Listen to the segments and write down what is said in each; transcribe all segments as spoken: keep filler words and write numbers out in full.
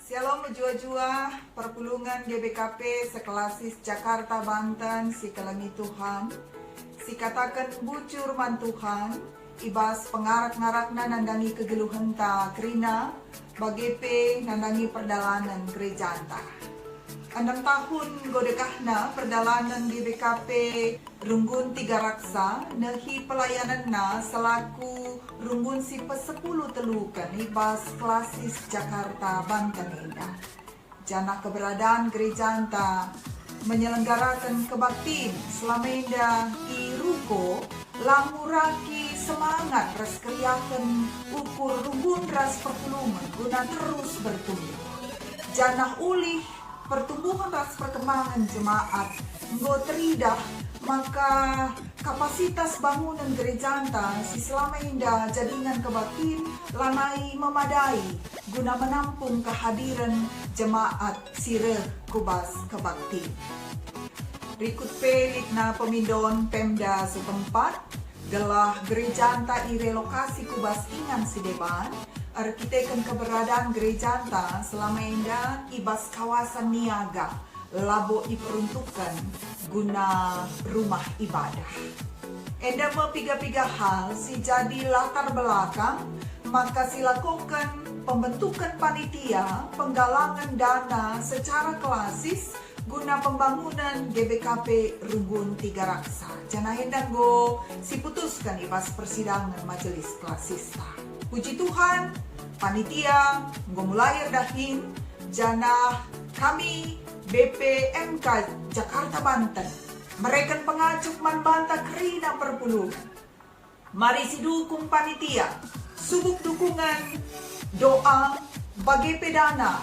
Shalom mejuah-juah, perpulungen G B K P seklasis Jakarta Banten si kelengi Tuhan, si kataken bujur man Tuhan, i bas pengarak-ngarakna nandangi kegeluhenta kerina, bage pe nandangi perdalanen gerejanta. Enem tahun enggo dekahna perdalanen G B K P Runggun Tiga Raksa nehi pelayanenna selaku runggun si pesepuluh teluken i bas klasis Jakarta Banten enda. Janah keberadaan gerejanta menyelenggaraken kebaktin selama enda i ruko la nguraki semangat ras keriahen ukur runggun ras perpulungen guna terus bertumbuh. Janah ulih pertumbuhen ras perkembangan jemaat enggo teridah maka kapasitas bangunen gerejanta si selama enda jadingan kebaktin lanai memadai guna menampung kehadiren jemaat si reh ku bas kebaktin. Rikut pe litna pemindon Pemda setempat, gelah gerejanta irelokasi ku bas ingan si deban, erkiteken keberadaan gerejanta selama enda i bas kawasan niaga, labo iperuntukkan guna rumah ibadah. Enda me piga-piga hal si jadi latar belakang maka silakoken pembentuken panitia penggalangan dana secara klasis guna pembangunan G B K P Runggun Tiga Raksa. Janah enda enggo siputusken i bas persidangen majelis klasista. Puji Tuhan, panitia enggo mulai erdahin, janah kami B P M K Jakarta Banten mereken pengajup man banta kerina perpulungen. Mari sidukung panitia, subuk dukungen doa, bage pe dana,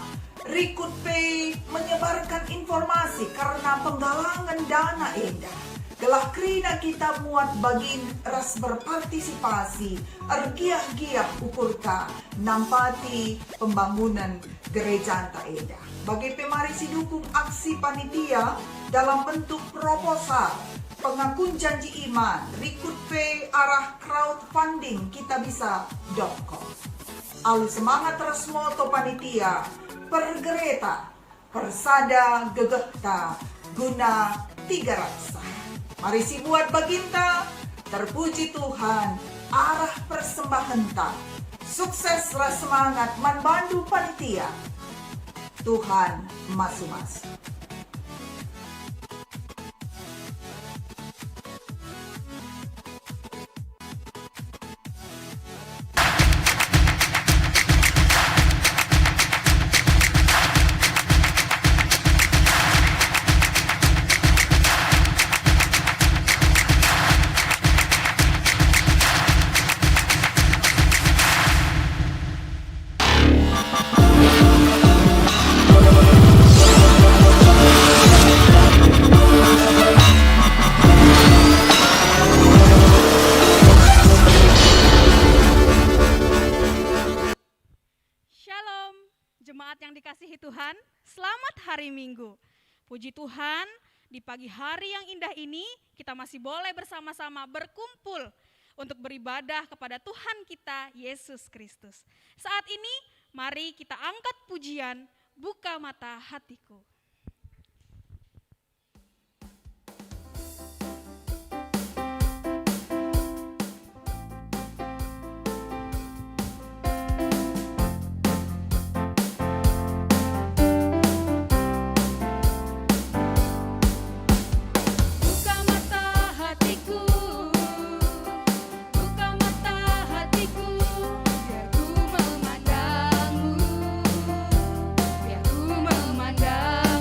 rikut pe menyebarkan informasi kerna penggalangen dana enda, gelah kerina kita muat bagin ras berpartisipasi ergiah-giah ukurta nampati pembangunen gerejanta enda. Bage pe mari sidukung aksi panitia dalam bentuk proposal, pengakun janji iman, rikut pe arah crowdfunding kitabisa dot com. Alu semangat ras moto panitia, pergereta, persada gegehta guna Tiga Raksa. Mari sibuat baginta, terpuji Tuhan, arah persembahenta. Sukses ras semangat man bandu panitia. Tuhan masu-masu. Shalom, jemaat yang dikasihi Tuhan, selamat hari Minggu. Puji Tuhan, di pagi hari yang indah ini kita masih boleh bersama-sama berkumpul untuk beribadah kepada Tuhan kita, Yesus Kristus. Saat ini, mari kita angkat pujian, Buka Mata Hatiku. Buka mata hatiku, buka mata hatiku, biar ku memandangmu, biar ku memandang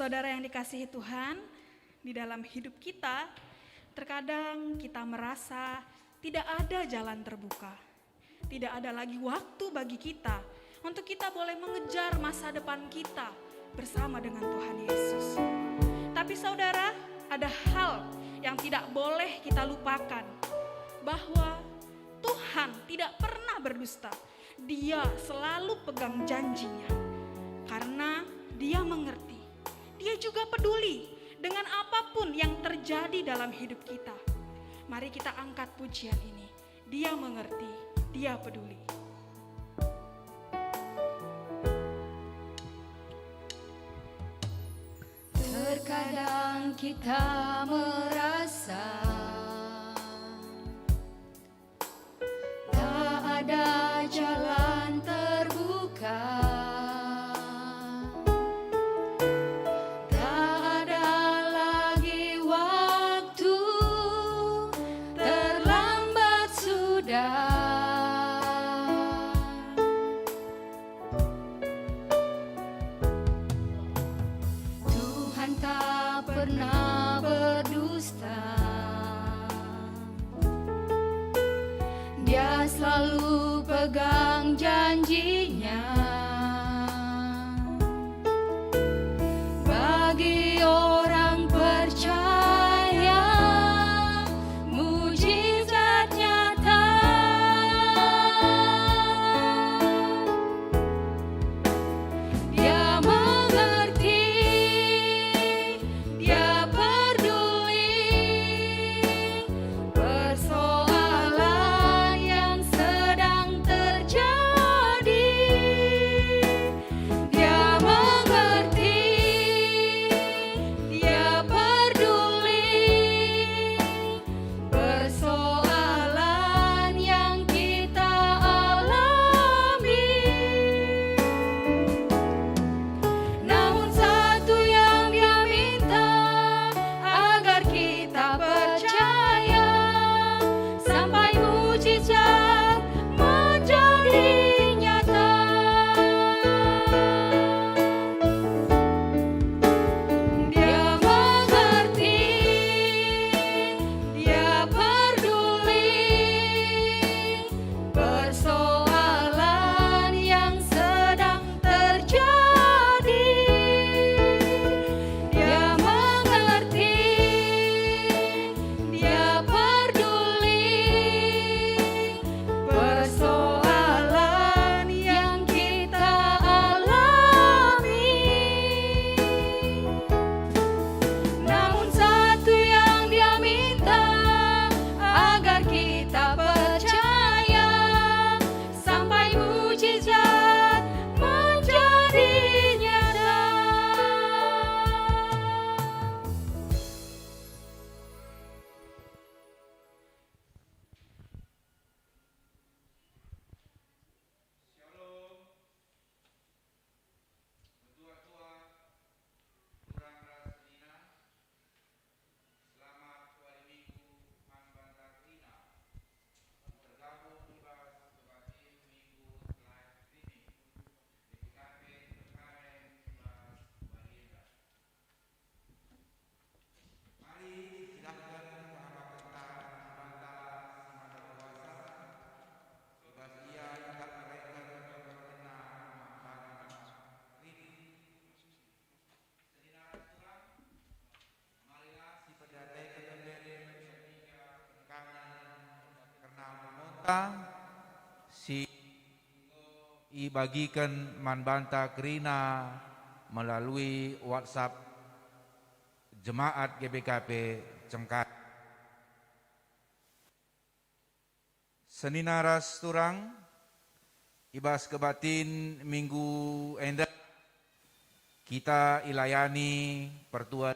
Saudara yang dikasihi Tuhan, di dalam hidup kita, terkadang kita merasa tidak ada jalan terbuka. Tidak ada lagi waktu bagi kita untuk kita boleh mengejar masa depan kita bersama dengan Tuhan Yesus. Tapi saudara, ada hal yang tidak boleh kita lupakan, bahwa Tuhan tidak pernah berdusta. Dia selalu pegang janjinya, karena Dia mengerti. Dia juga peduli dengan apapun yang terjadi dalam hidup kita. Mari kita angkat pujian ini. Dia mengerti, Dia peduli. Terkadang kita merasa tak ada jalan terbuka, tak ada lagi waktu, terlambat sudah. Tuhan tak pernah berdusta. Dia selalu pegang janjinya. Bagi orang percaya, mujizat nyata. Dia mengerti, Dia peduli persoalan yang sedang terjadi. Dia mengerti, Dia peduli persoalan yang kita alami. Namun satu yang Dia minta, agar kita percaya, sampai mujizat menjadi nyata. Dia mengerti, Dia peduli persoalan yang sedang terjadi. Dia mengerti, Dia peduli persoalan yang kita alami. Namun satu yang Dia minta, agar kita percaya, sampai mujizat menjadi nyata. Shalom. Metua-tua, turang ras senina, selamat wari Minggu man banta kerina. Tergabung i bas kebaktin Minggu live streaming G B K P Cengkareng i bas wari enda. Mari, cidahken pengabaken tangan man banta si Maha Kuasa, i bas Ia kita mereken pertotongenna man banta. Senina ras turang, marilah sipedateken ende kerna lamunta si ibagiken man banta kerina melalui WhatsApp Jemaat G B K P Cengkareng. Senina ras turang, i bas kebaktin minggu enda kita ilayani pertua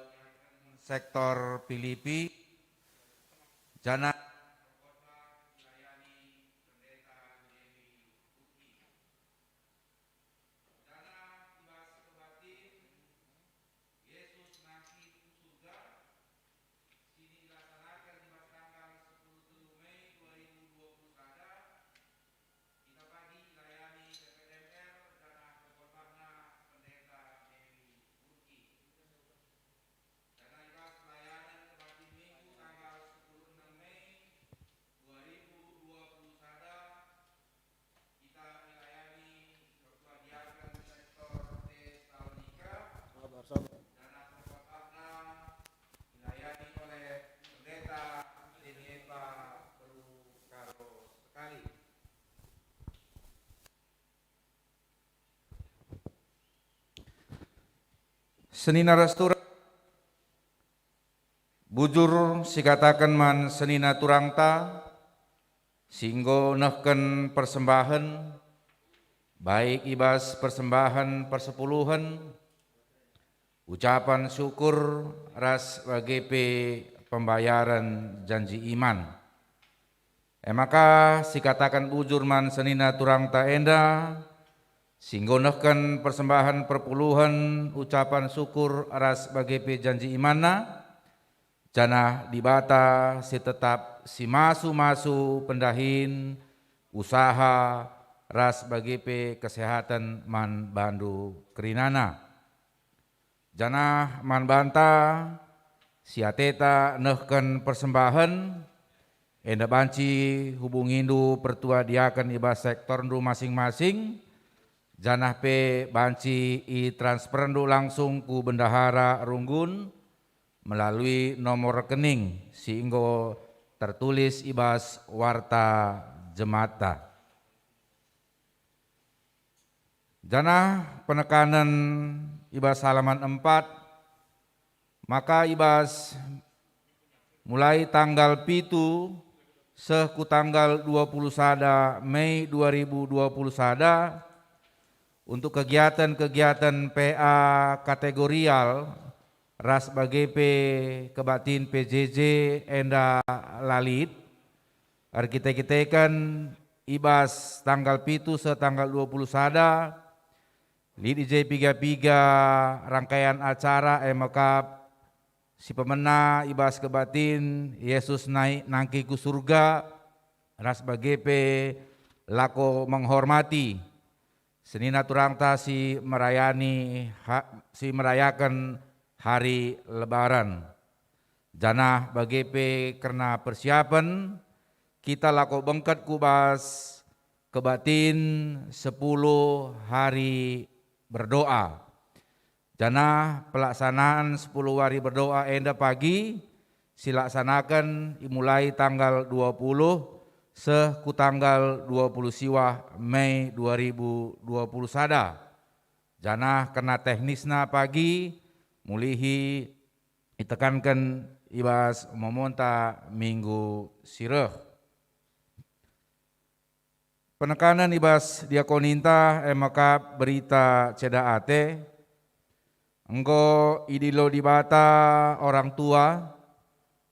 sektor Pilipi, janah Janah i bas kebaktin, Yesus nangkih ku Surga, si dilaksanaken i bas tanggal sepuluh telu Mei dua ribu dua puluh sada, kita pagi ilayani P P M R janah pengkhotbahna Pendeta Dewi Burki. Senina ras turang, bujur sikataken man senina turangta, si enggo nehken persembahen, baik i bas persembahen persepuluhen, ucapan syukur ras bage pe pembayaren janji iman. E maka sikataken bujur man senina turangta enda, si enggo nehken persembahen perpuluhen, ucapan syukur ras bage pe janji imanna, janah Dibata si tetap si masu-masu pendahin, usaha, ras bage pe kesehaten man bandu kerinana. Janah man banta si ateta nehken persembahen, enda banci hubungindu pertua diaken i bas sektorndu masing-masing, janah pe banci itransferndu langsung ku bendahara runggun melalui nomor rekening si enggo tertulis i bas warta jematta. Janah penekanen i bas halaman empat, maka i bas mulai tanggal pitu seh ku tanggal dua puluh sada Mei dua ribu dua puluh sada, untuk kegiatan-kegiatan P A kategorial ras bage pe kebaktin P J J enda la lit, erkite-kiteken i bas tanggal pitu seh tanggal dua puluh sada, lit i je piga-piga rangkaian acara, e mekap si pemena i bas kebaktin Yesus naik nangkih ku surga, ras bage pe lako menghormati senina turangta si merayani ha-, si merayaken hari Lebaran. Janah bage pe kerna persiapen, kita lako bengket ku bas kebaktin sepuluh hari berdoa. Janah pelaksanaan sepuluh hari berdoa enda pagi silaksanaken mulai tanggal dua puluh seh ku tanggal dua puluh siwah Mei dua ribu dua puluh sada. Janah kerna teknisna pagi mulihi itekanken i bas momonta minggu si reh. Penekanen i bas diakoninta e mekap berita ceda ate, enggo idilo Dibata orang tua,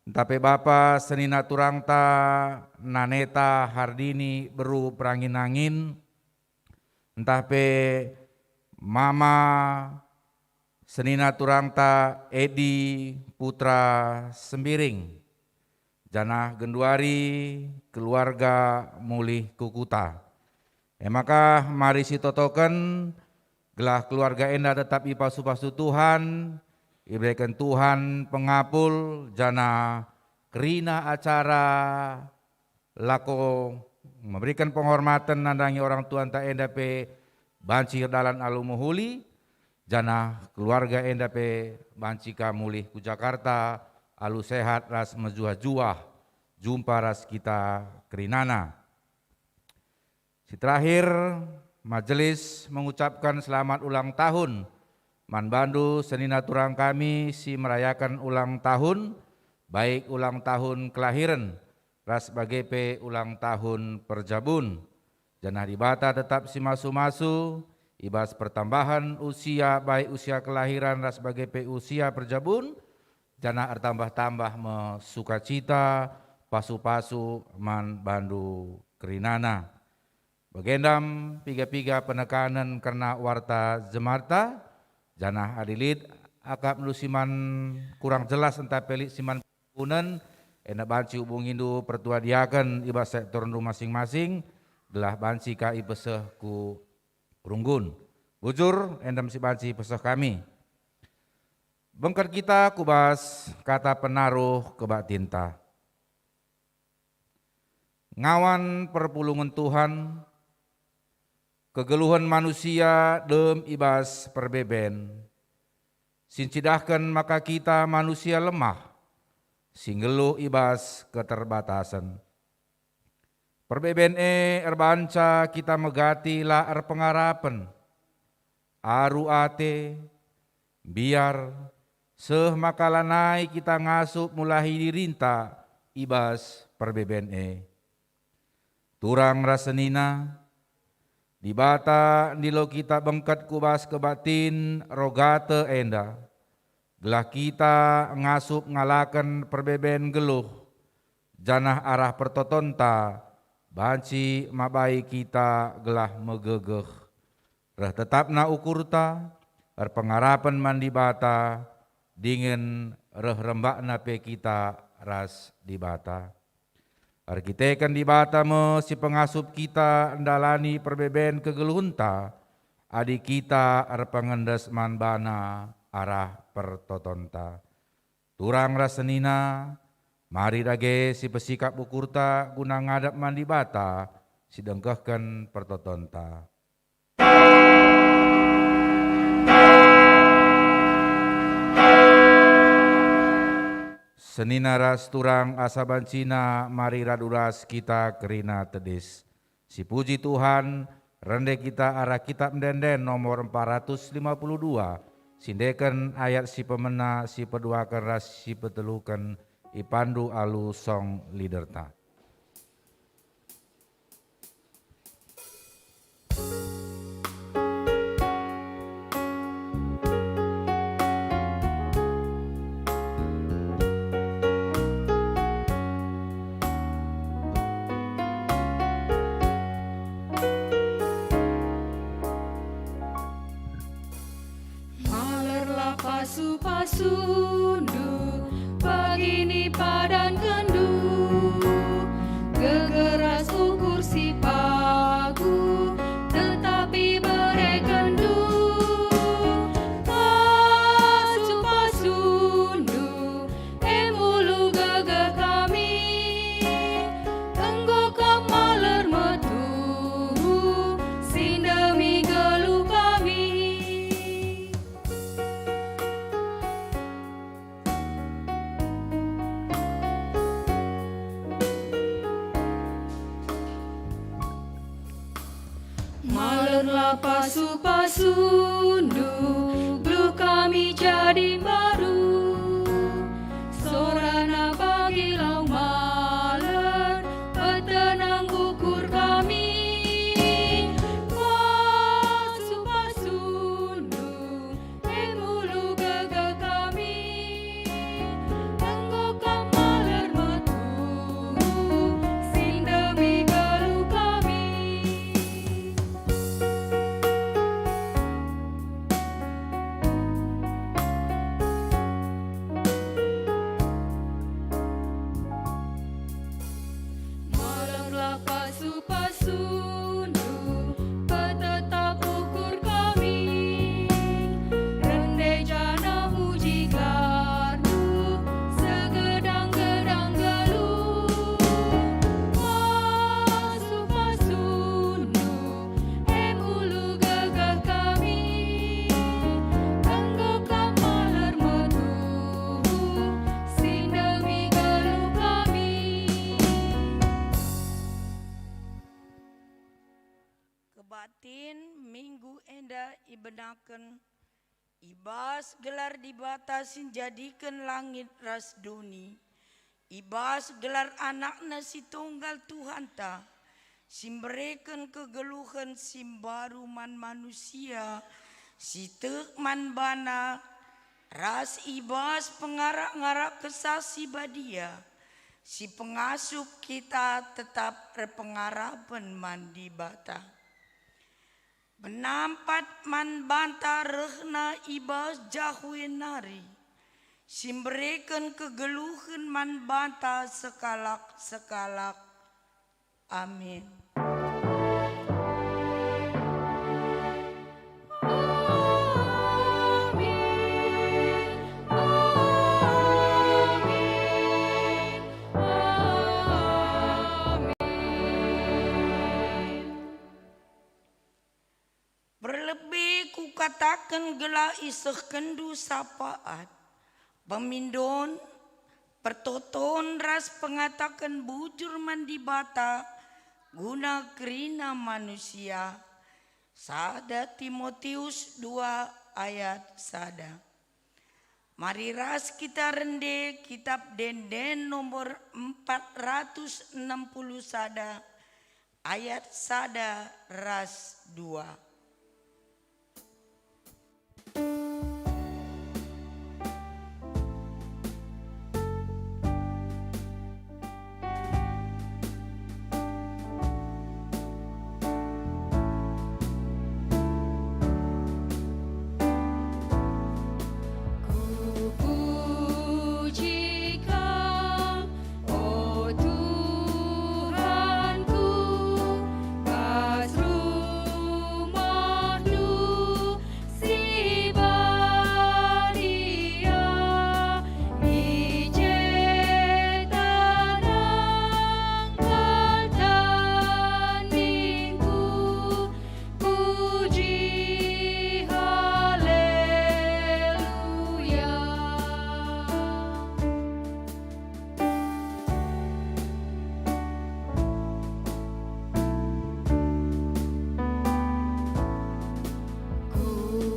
ntah pe bapa senina turangta Naneta Hardini beru Perangin-angin, ntah pe mama senina turangta Edi Putra Sembiring, janah genduari keluarga mulih ku kuta. E maka mari sitotoken, gelah keluarga enda tetap ipasu-pasu Tuhan, ibereken Tuhan pengapul, janah kerina acara lako memberikan penghormatan nandangi orang tuanta enda pe banci erdalan alu mehuli, janah keluarga enda pe banci ka mulih ku Jakarta alu sehat ras mejuah-juah jumpa ras kita kerinana. Si terakhir, majelis mengucapkan selamat ulang tahun man bandu senina turang kami si merayaken ulang tahun, baik ulang tahun kelahiren ras bage pe ulang tahun perjabun. Janah Dibata tetap si masu-masu i bas pertambahan usia, baik usia kelahiran ras bage pe usia perjabun, janah ertambah-tambah me sukacita, pasu-pasu man bandu kerinana. Bagendam piga-piga penekanen kerna warta jematta, janah adi lit akapndu si man kurang jelas ntah pe lit si man kunen, enda banci hubungindu pertua diaken i bas sektorndu masing-masing, gelah banci ka ipeseh ku runggun. Bujur, enda me si banci ipeseh kami. Bengket kita ku bas kata penaruh kebaktinta. Ngawan perpulungen Tuhan, kegeluhen manusia dem i bas perbeben, si ncidahken maka kita manusia lemah, si nggeluh i bas keterbatasen. Perbeben e erbanca kita megati la erpengarapen, aru ate, Mbiar, seh maka lanai kita ngasup mulahi dirinta i bas perbeben e. Turang ras senina, Dibata ndilo kita bengket ku bas kebatin rogate enda, gelah kita ngasup ngalaken perbeben nggeluh, janah arah pertotonta banci mabai kita gelah megegeh. Reh tetapna ukurta, erpengarapen man Dibata, dingen reh rembakna pe kita ras Dibata. Erkiteken Dibata me si pengasup kita ndalani perbeben kegeluhenta, adi kita erpengendes man baNa arah pertotonta. Turang ras senina, mari dage sipesikap ukurta guna ngadap man Dibata si dengkehken pertotonta. Senina ras turang, asa bancina mari radu ras kita kerina tedis. Sipuji Tuhan, rende kita arah Kitab Ende-enden nomor empat ratus lima puluh dua, si endeken ayat si pemena, si peduaken ras si peteluken, ipandu alu song leaderta. Malerlah pasu-pasundu, pagi ni padankenndu, gegeras ukur si pagu, tetapi berekenndu pasu-pasundu. Em ulu gegeh kami, enggo kam maler metuhu, si ndemi geluh kami. Malerlah pasu-pasundu, geluh kami jadi mbaru. Sorana bagi lau maler, petenang ukur kami. Pasu-pasundu, em ulu gegeh kami, enggo kam maler metuhu, si ndemi geluh kami. Malerlah pasu-pasundu, petetap ukur kami. Rende janah muji gelarNdu, segedang-gedang geluh. Pasu-pasundu, em ulu gegeh kami, enggo kam maler metuhu, si ndemi geluh kami. Kebatin minggu enda ibenaken i bas gelar Dibata si njadiken langit ras doni, i bas gelar AnakNa si Tunggal Tuhanta, si mbereken kegeluhen si mbaru man manusia si tek man baNa, ras i bas pengarak-ngarak Kesah Si Badia, si pengasup kita tetap erpengarapen man Dibata. Penampat man banta rehna i bas jahwe nari, si mbereken kegeluhen man banta sekalak-sekalak. Amin. Amin. Amin. Amin. Perlebe kukataken gelah isehkenndu sapaat, pemindon, pertoton ras pengataken bujur man Dibata guna kerina manusia. Sada Timotius dua ayat sada. Mari ras kita rende Kitab Ende-enden nomor empat ratus enam puluh sada, ayat sada ras dua. Kupuji Kam, o Tuhanku, bas rumahNdu si badia, i je tanang kal tandingku, puji haleluya.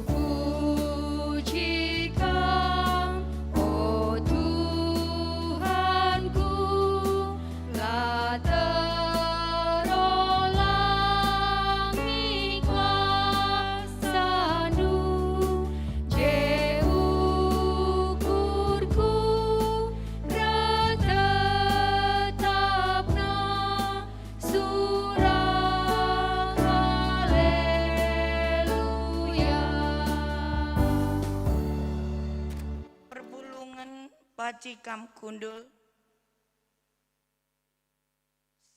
Kupuji Kam, o Tuhanku, la terolangi kuasaNdu, je ukurku reh tetapna surah haleluya. Perpulungen, banci kam kundul.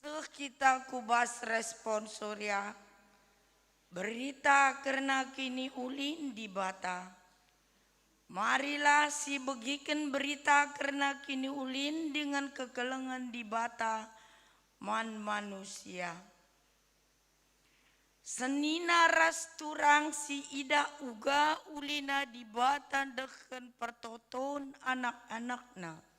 Seh kita ku bas responsoria, berita kerna kiniulin Dibata. Marilah sibegiken berita kerna kiniulin dingen kekelengen Dibata man manusia. Senina ras turang si idah uga ulina Dibata ndehken pertoton anak-anakNa.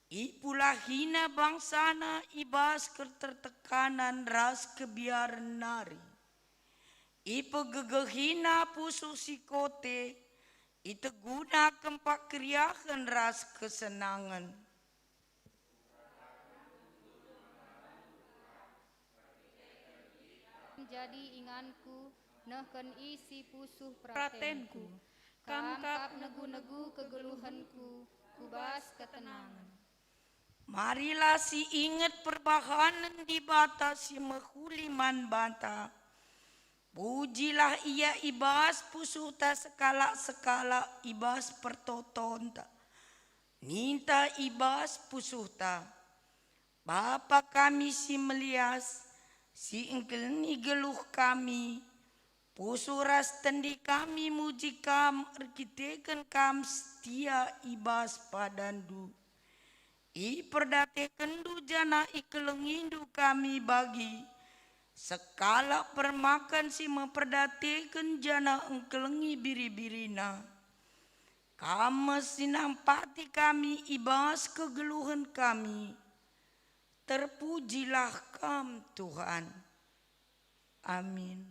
Ipulahina bangsaNa i bas ketertekanan ras kebiaren nari. Ipegegehina pusuh si kote, iteguna kempak keriahen ras kesenangen. Jadi inganku nehken isi pusuh peratenku. Kam kap negu-negu kegeluhenku ku bas ketenangen. Marilah siinget perbahanen Dibata si mehuli man banta. Pujilah Ia i bas pusuhta sekalak-sekalak i bas pertotonta. Ninta i bas pusuhta, Bapa kami si melias, si engkelengi geluh kami, pusuh ras tendi kami muji Kam erkiteken Kam setia i bas padanNdu. IperdatekenNdu janah ikelengiNdu kami bagi sekalak permakan si meperdateken janah engkelengi biri-biriNa. Kam me si nampati kami i bas kegeluhen kami. Terpujilah Kam, Tuhan. Amin.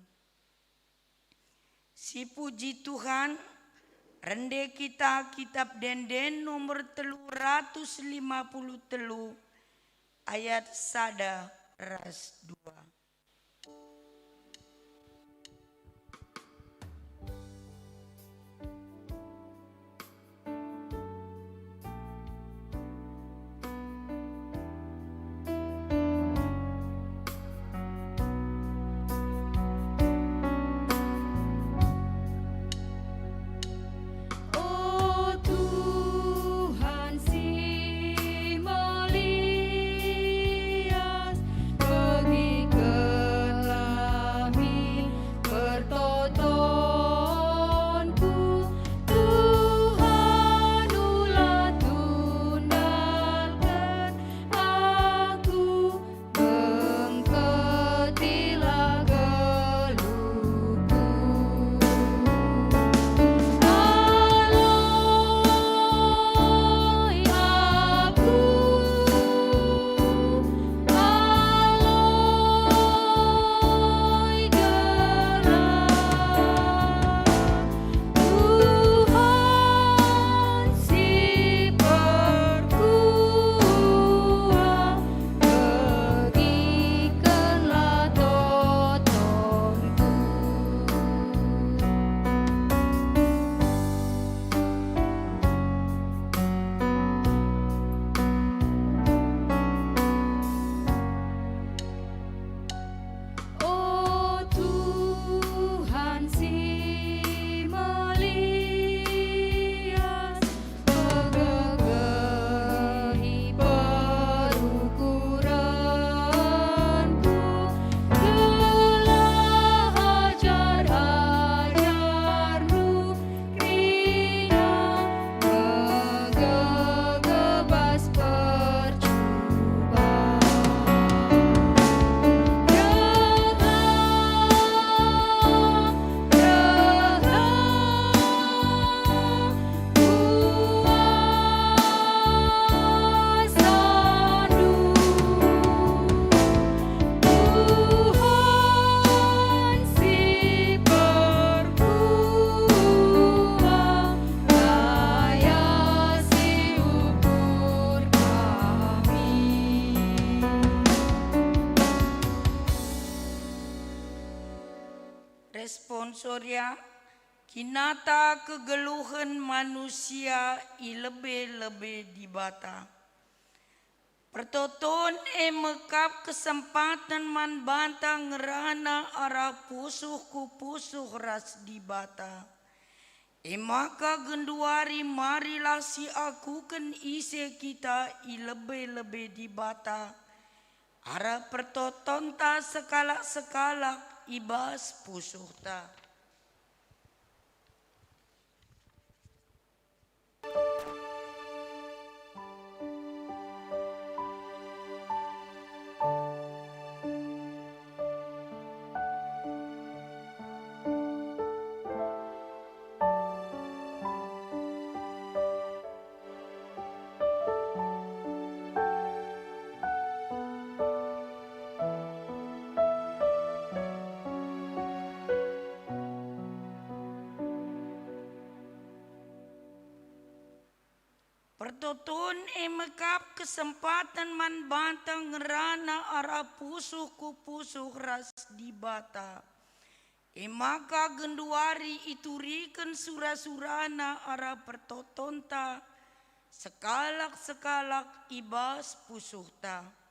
Sipuji Tuhan, rende kita Kitab Ende-enden nomor telu ratus lima puluh telu, ayat sada ras dua. O Tuhan si melias, bagi Responsoria, kinata kegeluhen manusia i lebe-lebe Dibata. Pertoton e me kap kesempaten man banta ngerana arah pusuh ku pusuh ras Dibata. E maka genduari marilah siakuken ise kita i lebe-lebe Dibata, arah pertotonta sekalak-sekalak i bas pusuhta. Pertoton e me kap kesempaten man banta ngerana arah pusuh ku pusuh ras Dibata. E maka genduari ituriken sura-surana arah pertotonta sekalak-sekalak i bas pusuhta.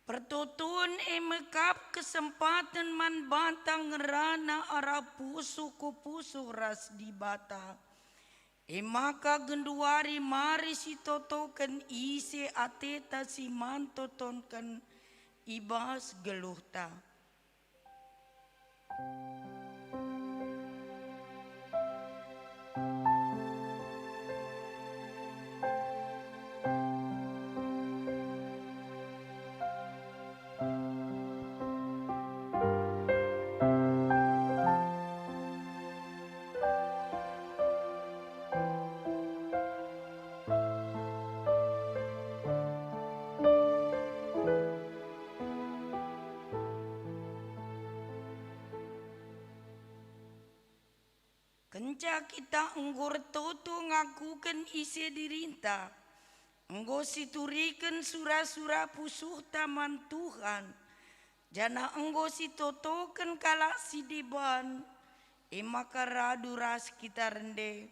Pertoton e me kap kesempaten man banta ngerana arah pusuh ku pusuh ras Dibata. E maka genduari mari sitotoken ise ateta si man totonken i bas geluhta. Kenca kita enggo ertoto ngakuken ise dirinta, enggo situriken sura-sura pusuhta man Tuhan, janah enggo sitotoken kalak si deban, e maka radu ras kita rende.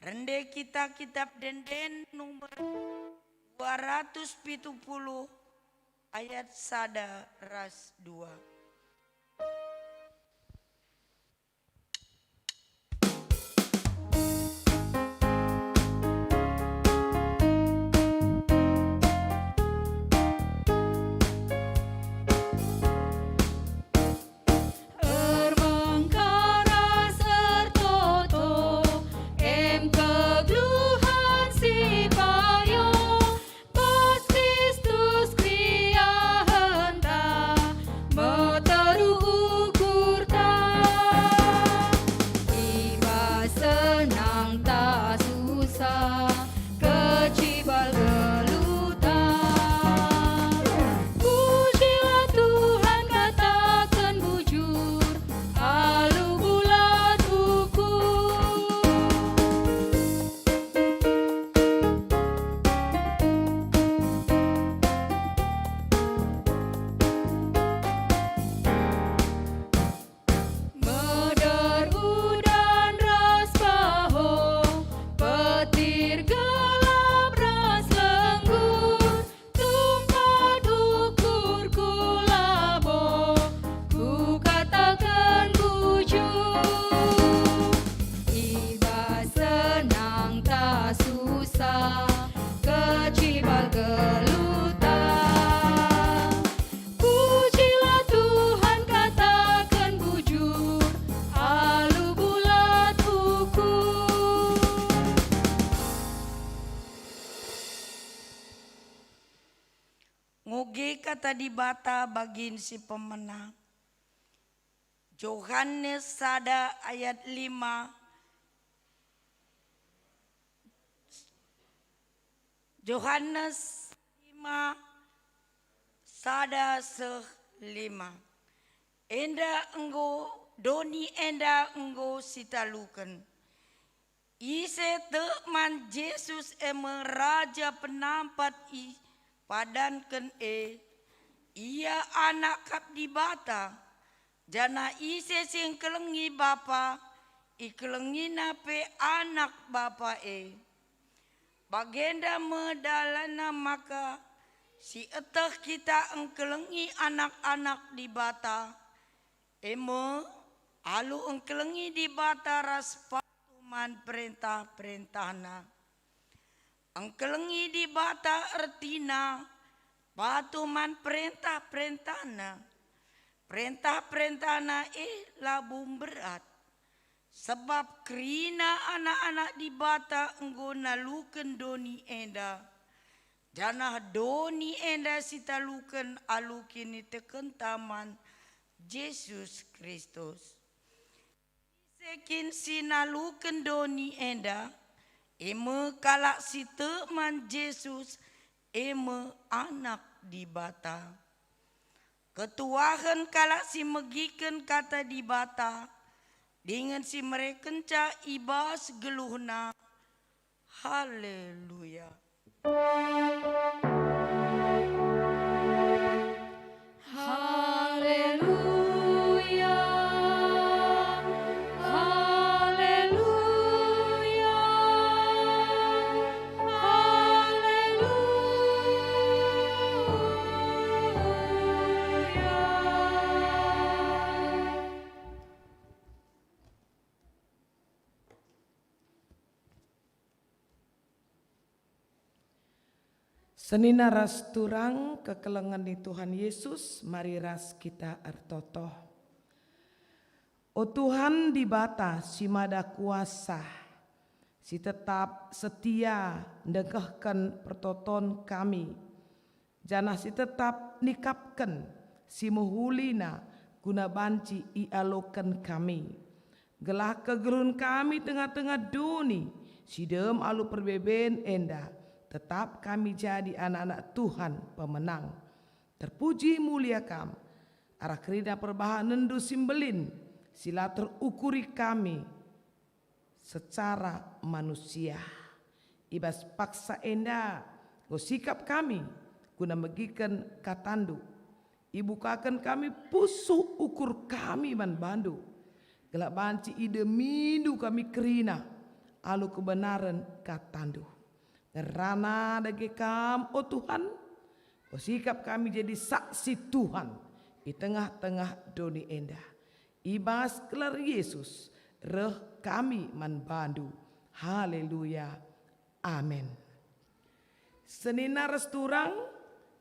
Rende kita Kitab Ende-enden nomor dua ratus pitu puluh ayat sada ras dua. Ermengkaras ertoto, em kegeluhen si payo, bas Kristus keriahenta, Kata Dibata bagin si pemenang. Johanes sada ayat lima. Johanes lima, sada seh lima. Enda enggo, doni enda enggo sitaluken. Ise tek man Jesus e me Raja Penampat ipadanken e, ia Anak kap Dibata, janah ise si engkelengi Bapa, ikelengina pe Anak Bapa e. Bagenda me dalanna maka sieteh kita engkelengi anak-anak Dibata, e me, alu engkelengi Dibata ras patuh man perentah-perentahNa. Engkelengi Dibata ertina patuh man perentah-perentahNa. Perentah-perentahNa e labo mberat, sebab kerina anak-anak Dibata enggo naluken doni enda, janah doni enda sitaluken alu kinitekenta man Jesus Kristus. Ise kin si naluken doni enda, e me kalak si tek man Jesus, e me Anak Dibata. Ketuahen kalak si megiken Kata Dibata, dingen si merekenca i bas geluhna. Haleluya. Haleluya, haleluya, haleluya. Senina ras turang kekelengen ni Tuhan Yesus, mari ras kita ertoto. O Tuhan Dibata si Mada Kuasa, si tetap setia ndengkehken pertoton kami, janah si tetap nikapken si mehulina guna banci ialoken kami. Gelah kegeluhen kami tengah-tengah doni si dem alu perbeben enda, tetap kami jadi anak-anak Tuhan pemenang. Terpuji mulia Kam, arah kerina perbahanenNdu si mbelin, si la terukuri kami secara manusia. I bas paksa enda enggo sikap kami guna megiken KataNdu. Ibukaken kami pusuh ukur kami man baNdu, gelah banci idemindu kami kerina alu kebenaren KataNdu. Ngerana dage Kam, o Tuhan, enggo sikap kami jadi saksi Tuhan i tengah-tengah doni enda. I bas gelar Yesus reh kami man baNdu. Haleluya. Amin. Senina ras turang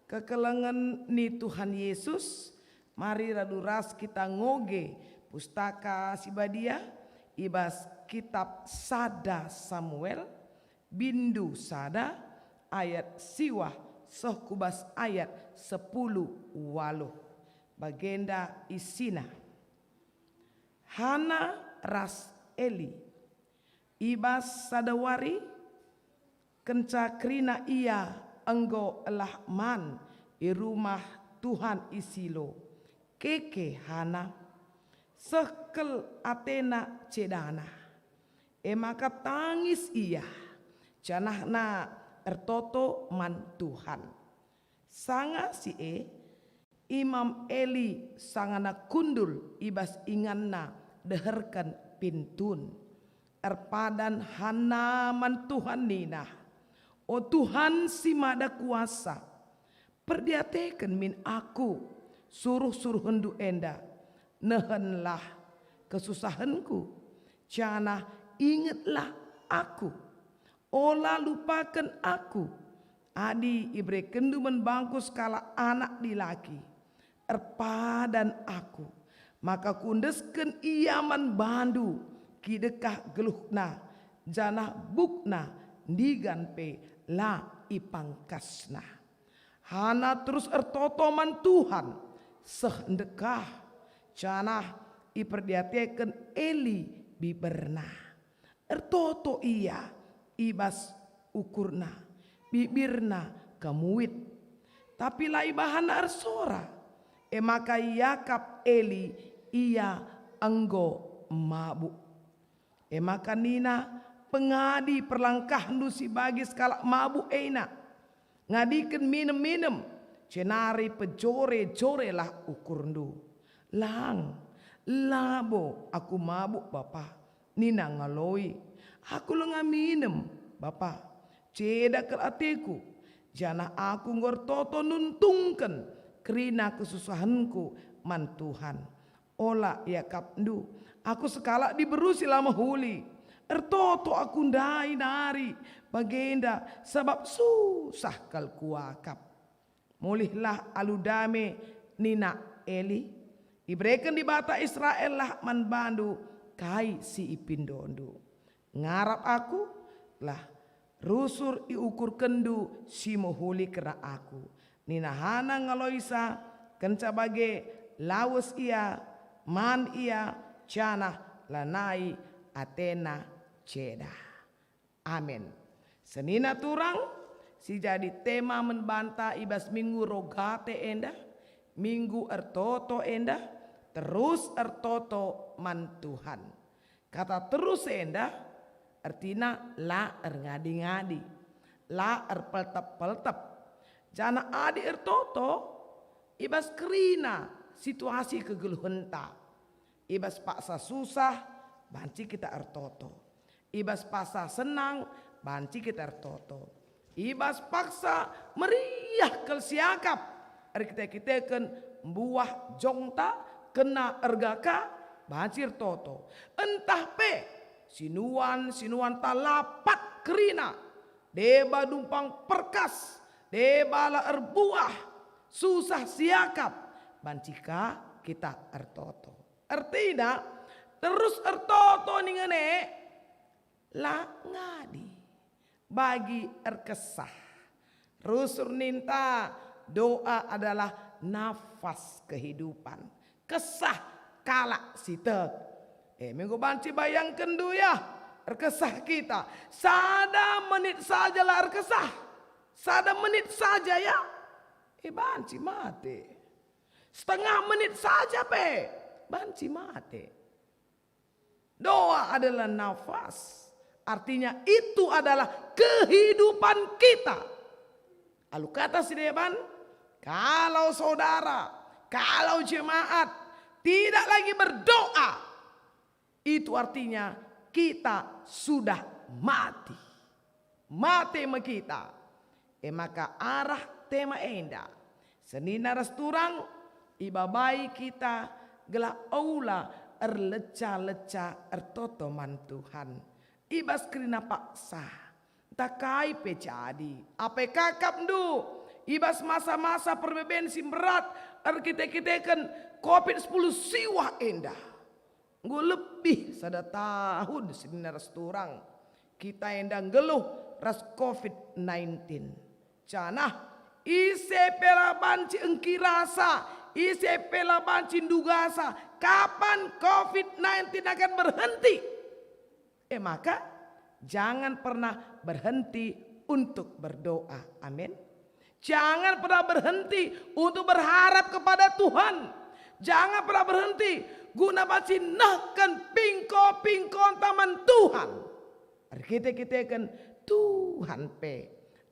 kekelengen ni Tuhan Yesus, mari radu ras kita ngoge Pustaka Si Badia i bas kitab sada Samuel, bindu sada, ayat siwah seh ku bas ayat sepuluh waluh. Bagenda isina. Hana ras Eli. I bas sada wari, kenca kerina ia enggo elah man i rumah Tuhan i Silo, keke Hana, seh kal atena cedana. E maka tangis ia, janahna ertoto man Tuhan. Sanga si e, Imam Eli sangana kundul i bas inganna deherken pintun. Erpadan Hana man Tuhan nina, "O Tuhan si Mada Kuasa, perdiateken min aku suruh-suruhenNdu enda. Nehenlah kesusahenku, janah ingetlah aku. Ola lupaken aku, adi iberekenNdu man bangku sekalak anak dilaki. Erpadan aku, maka kuendesken ia man baNdu, kidekah geluhna, janah bukna ndigan pe la ipangkasna." Hana terus ertoto man Tuhan, seh ndekah, janah iperdiateken Eli biberna. Ertoto ia i bas ukurna, bibirna kemuit, tapi la ibahanna ersora. E maka iakap Eli ia enggo mabuk. E maka nina, "Pengadi perlangkahndu si bagi sekalak mabuk ena. Ngadiken minem-minem, jenari pejore-jorelah ukurndu." "Lang, labo aku mabuk, Bapa," nina ngaloi. "Aku langa minem, Bapa. Ceda kal ateku, janah aku enggo ertoto nuntungken kerina kesusahenku man Tuhan. Ola iakapndu aku sekalak diberu si la mehuli. Ertoto aku ndai nari bagenda, sabap susah kal kuakap." "Mulihlah alu dame," nina Eli. "Ibereken Dibata Israel lah man bandu kai si ipindondu. Ngarap aku, lah rusur iukurkenndu si mehuli kerna aku." Nina hana ngaloisa, kenca bage lawes ia, man ia, janah lanai atena ceda. Amin. Senina turang, si jadi tema man banta i bas Minggu Rogate enda, Minggu Ertoto enda, terus ertoto man Tuhan. Kata terus enda ertina la erngadi-ngadi, la erpeltep-peltep. Janah adi ertoto, i bas kerina situasi kegeluhenta, i bas paksa susah, banci kita ertoto. I bas paksa senang, banci kita ertoto. I bas paksa meriah kal siakap, erkite-kiteken mbuah jongta, kena erga ka, banci ertoto. Ntah pe sinuan-sinuanta la pat kerina, deba dumpang perkas, deba la erbuah, susah siakap, banci ka kita ertoto. Ertina, terus ertoto ningen e, la ngadi. Bagi erkesah. Rusur ninta, doa adalah nafas kehidupan. Kesah kalak si tek. E, minggu banci bayangkenndu ya, erkesah kita. Sada menit saja la erkesah. Sada menit saja ya. E, banci mate. Setengah menit saja pe, banci mate. Doa adalah nafas, artinya itu adalah kehidupan kita. Alu kata si deban, kalau saudara, kalau jemaat tidak lagi berdoa, itu artinya kita sudah mati. Mate me kita. E maka arah tema enda, senina ras turang, ibabai kita gelah ola erleca-leca ertoto man Tuhan. I bas kerina paksa, ntah kai pe jadi, apai kakapndu i bas masa-masa perbeben si mberat erkite-kiteken covid sepuluh siwah enda. Enggo lebih sada tahun senina ras turang kita enda nggeluh ras covid nineteen. Janah ise pe la banci engkirasa, ise pe la banci ndugasa kapan covid nineteen akan berhenti. E maka, jangan pernah berhenti untuk berdoa. Amin. Jangan pernah berhenti untuk berharap kepada Tuhan. Jangan pernah berhenti guna banci nehken pingko-pingkonta man Tuhan. Erkite-kiteken Tuhan pe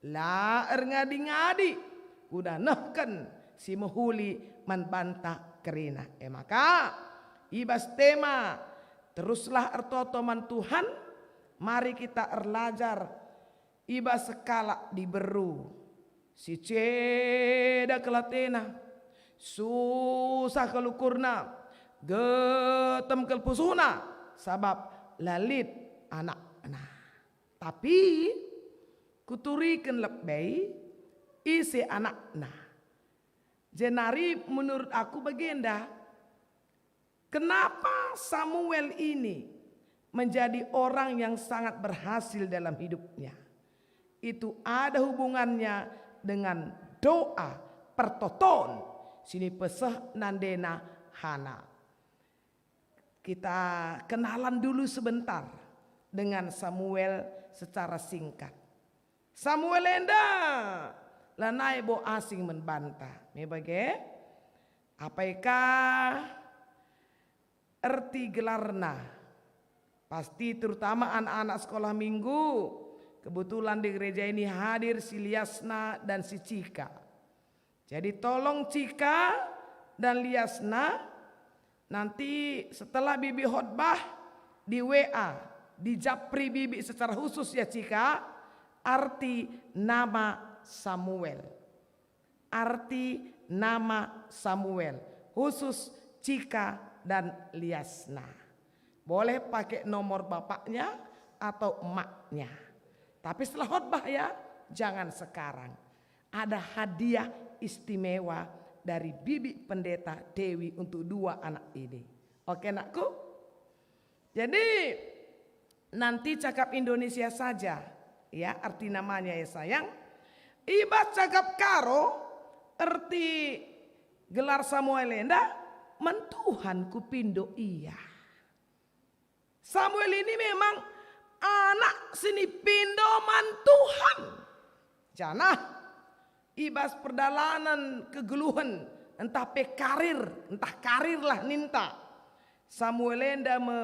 la erngadi-ngadi guna nehken si mehuli man banta kerina. E maka, i bas tema teruslah ertoto man Tuhan, mari kita erlajar i bas sekalak diberu si ceda kal atena, susah kal ukurna, getem kal pusuhna, sabap la lit anakna. Tapi kuturiken lebe ise anakna. Jenari menurut aku bagenda, kenapa Samuel ini menjadi orang yang sangat berhasil dalam hidupnya? Itu ada hubungannya dengan doa pertoton si nipeseh nandena Hana. Kita kenalan dulu sebentar dengan Samuel secara singkat. Samuel enda lanai bo asing man banta. Me bage? Apai ka erti gelarna? Pasti terutama anak-anak sekolah minggu. Kebetulan di gereja ini hadir si Liasna dan si Cika. Jadi tolong Cika dan Liasna, nanti setelah bibi khotbah di W A, di japri bibi secara khusus ya Cika, arti nama Samuel. Arti nama Samuel, khusus Cika dan Liasna. Boleh pakai nomor bapaknya atau emaknya. Tapi setelah khotbah ya, jangan sekarang. Ada hadiah istimewa dari Bibi Pendeta Dewi untuk dua anak ini. Oke, nakku? Jadi, nanti cakap Indonesia saja, ya, arti namanya ya, sayang. I bas cakap Karo, erti gelar Samuel enda, "Man Tuhan kupindo ia." Samuel ini memang anak si nipindo man Tuhan. Janah i bas perdalanen kegeluhen, ntah pe karir, ntah karirlah ninta, Samuel enda me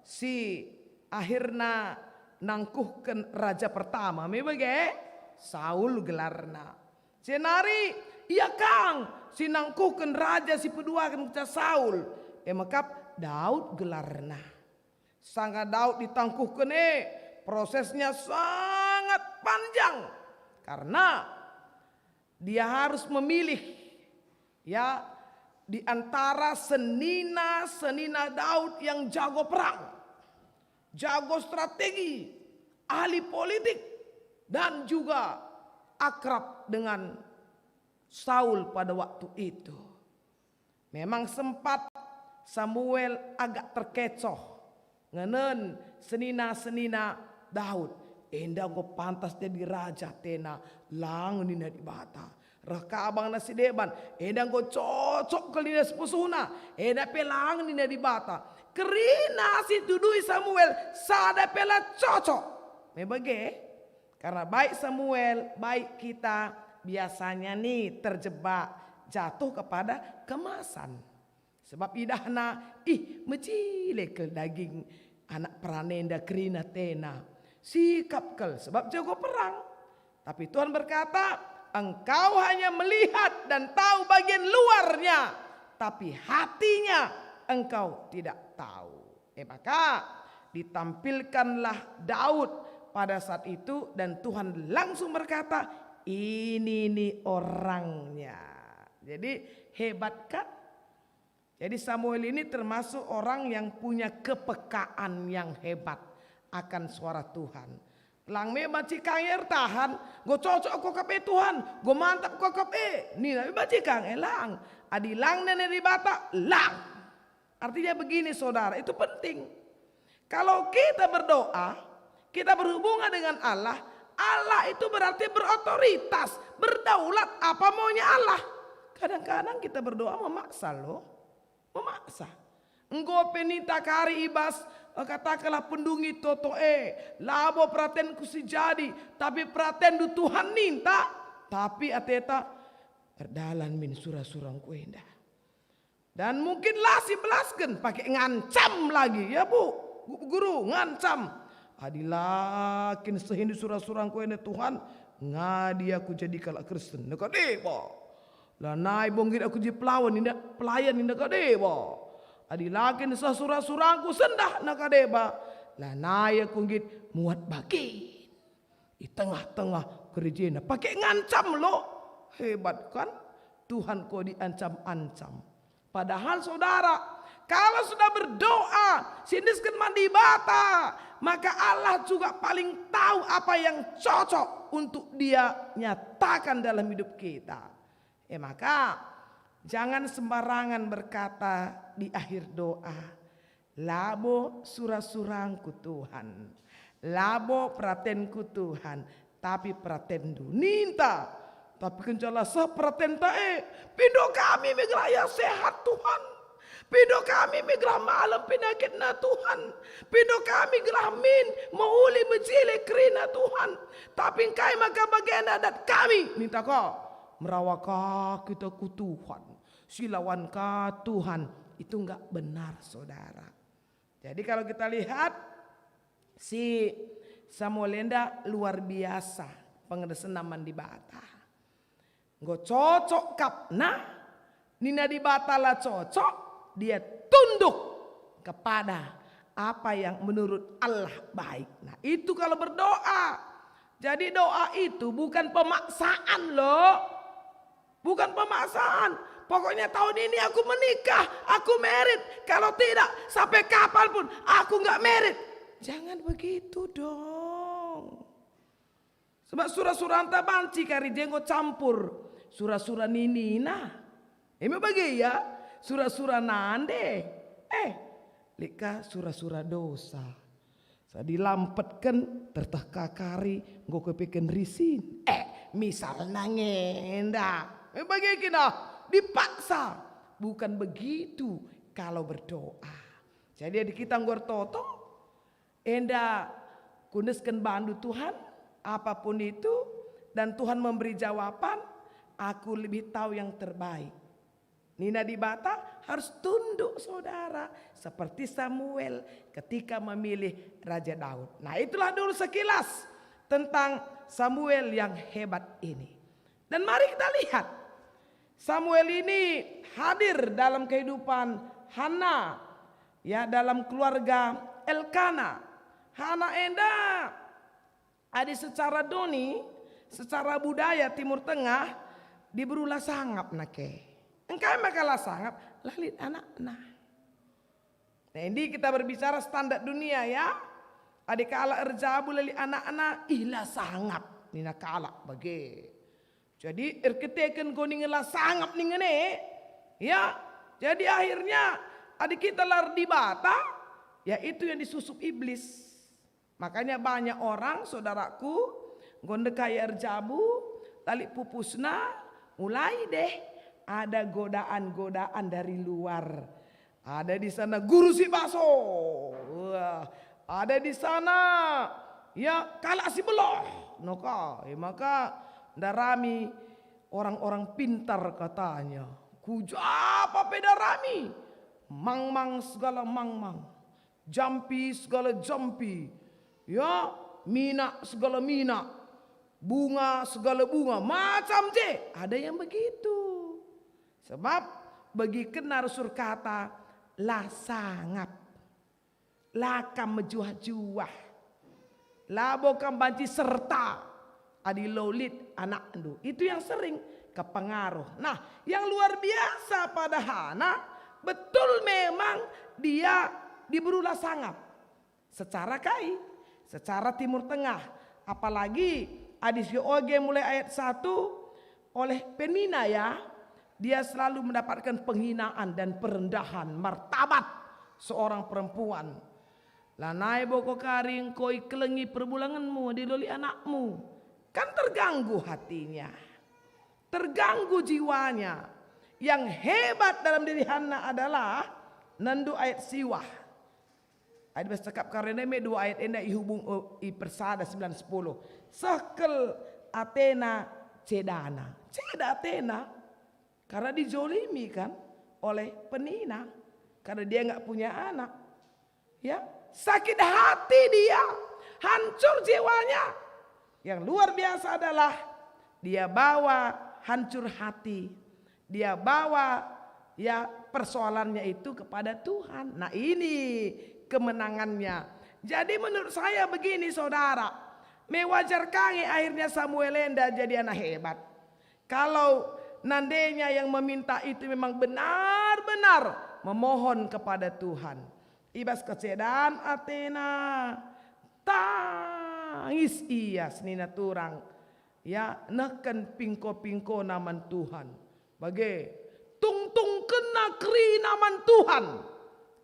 si akhirna nangkuhken raja pertama, me bage? Saul gelarna. Jenari ia kang si nangkuhken raja si peduaken kenca Saul, e me kap Daud gelarna. Sanga Daud ditangkuhken e, prosesnya sangat panjang, karena dia harus memilih, ya, di antara senina-senina Daud yang jago perang, jago strategi, ahli politik, dan juga akrab dengan Saul pada waktu itu. Memang sempat Samuel agak terkecoh ngenen senina-senina Daud. Enda enggo pantas jadi raja atena, lang nina Dibata. Reh ka abangna si deban, enda enggo cocok kal nina sepusuhna, enda pe lang nina Dibata. Kerina si tuduhi Samuel, sada pe la cocok. Me bage? Karena baik Samuel, baik kita biasanya nih terjebak, jatuh kepada kemasan. Sebab idahna, ih, mejile kal daging anak peran enda kerina atena. Sikap kal sebab jago perang. Tapi Tuhan berkata, "Engkau hanya melihat dan tahu bagian luarnya, tapi hatinya engkau tidak tahu." E maka, ditampilkanlah Daud pada saat itu dan Tuhan langsung berkata, "Ini nih orangnya." Jadi, hebat kan? Jadi, Samuel ini termasuk orang yang punya kepekaan yang hebat akan suara Tuhan. Lang me banci kang ertahan, "Enggo cocok ko kap e Tuhan, enggo mantap ko kap e," nina me banci kang e, lang. Adi lang nina Dibata, lang. Artinya begini, saudara, itu penting. Kalau kita berdoa, kita berhubungan dengan Allah, Allah itu berarti berotoritas, berdaulat apa maunya Allah. Kadang-kadang kita berdoa memaksa loh, memaksa. Enggo pe ninta kari i bas, eh, katakanlah pendungi toto e, labo peratenku si jadi, tapi peratenndu Tuhan ninta, tapi ateta, "Erdalan min sura-surangku enda." Dan mungkin la sibelasken, pake ngancam lagi, ya Bu, Gu-, Guru, ngancam. Adi la kin sehindu sura-surangku enda Tuhan, ngadi aku jadi kalak Kristen. Neka deba. Lanai bo nggit aku jadi pelawan, indah pelayan, indah ka deba. Adi la kin seh sura-surangku sendah neka deba. Lanai aku nggit muat bage. I tengah-tengah kerejena, pake ngancam lo. Hebat kan? Tuhan ko diancam-ancam. Padahal saudara, kalau sudah berdoa, siendesken man Dibata, maka Allah juga paling tahu apa yang cocok untuk Dia nyatakan dalam hidup kita. E maka, jangan sembarangan berkata di akhir doa, "Labo sura-surangku Tuhan, labo peratenku Tuhan, tapi peratenndu." Ninta, Tapi kenca la seh peratenta e, pindo kami me gelah ia sehat, Tuhan. Pindo kami me gelah malem penakitna, Tuhan. Pindo kami gelah min, mehuli, mejile kerina, Tuhan. Tapi engkai maka bagenda dat kami? Ninta ka, merawa ka kita ku Tuhan. Silawan ka Tuhan. Itu enggak benar, saudara. Jadi kalau kita lihat, si Samuel enda luar biasa pengedesenna man Dibata. Enggo cocok kap, nah, nina Dibata la cocok, dia tunduk kepada apa yang menurut Allah baik. Nah, itu kalau berdoa. Jadi doa itu bukan pemaksaan, loh. Bukan pemaksaan. Pokoknya tahun ini aku menikah, aku married. Kalau tidak, sampai kapanpun aku nggak married. Jangan begitu dong. Sebab sura-suranta banci kari je enggo campur sura-sura ninina. Eme bage ya, sura-sura nande. Eh, lit ka sura-sura dosa. Sadi lampetken terteh kakari enggo kepeken risin. Eh, misalna ngenda. Eh, bage kina dipaksa. Bukan begitu kalau berdoa. Jadi, adi kita enggo ertoto, enda kuendesken bandu Tuhan, apapun itu, dan Tuhan memberi jawaban, aku lebih tahu yang terbaik. Nina Dibata harus tunduk, saudara, seperti Samuel ketika memilih Raja Daud. Nah, itulah dulu sekilas tentang Samuel yang hebat ini. Dan mari kita lihat, Samuel ini hadir dalam kehidupan Hana, ya, dalam keluarga Elkana. Hana enda, adi secara doni, secara budaya Timur Tengah, diberu la sangap nake. Engkai maka la sangap? La lit anakna. Nah, ini kita berbicara standar dunia, ya. Adi kalak erjabu la lit anakna, ih, la sangap, nina kalak bage. Jadi erkiteken enggo ningen la sangap ningen e, ya. Jadi akhirnya, adi kita la erdibata, ya, itu yang disusup iblis. Makanya banyak orang, saudaraku, enggo ndekah ia erjabu, la lit pupusna, mulai deh ada godaan-godaan dari luar. Ada di sana guru si baso. Wah, ada di sana, ya, kalak si belah. Noka, e maka ndarami orang-orang pintar katanya. Ku ja pe ndarami. Mangmang segala mangmang. Jampi segala jampi. Ya, minak segala minak. Bunga segala bunga. Macam je. Ada yang begitu. Sebab begikenna rusur kata la sangap. La kam mejuah-juah. Labo kam banci serta adi la lit anakndu. Itu yang sering kepengaruh. Nah, yang luar biasa pada Hana, betul memang dia diberu la sangap. Secara kai? Secara Timur Tengah. Apalagi adi sioge mulai ayat satu, oleh Penina, ya, dia selalu mendapatkan penghinaan dan perendahan martabat seorang perempuan. Lanai boko kari engko ikelengi perbulangenmu adi la lit anakmu. Kan terganggu hatinya. Terganggu jiwanya. Yang hebat dalam diri Hana adalah nanduk ayat siwah. Adi bas cakap kari enda me dua ayat enda ihubung, eh, ipersada sembilan sepuluh. Seh kal atena cedana. Ceda atena. Karena dijolimi kan oleh Penina. Karena dia nggak punya anak. Ya, sakit hati dia, hancur jiwanya. Yang luar biasa adalah dia bawa hancur hati. Dia bawa, ya, persoalannya itu kepada Tuhan. Nah, ini kemenangannya. Jadi menurut saya begini, saudara, me wajar ka nge akhirnya Samuel enda jadi anak hebat. Kalau nandenya yang meminta itu memang benar-benar memohon kepada Tuhan. I bas kecedan atena, tangis ia senina turang, ya, nehken pingko-pingkona man Tuhan. Bage, tungtungkenna kerina man Tuhan,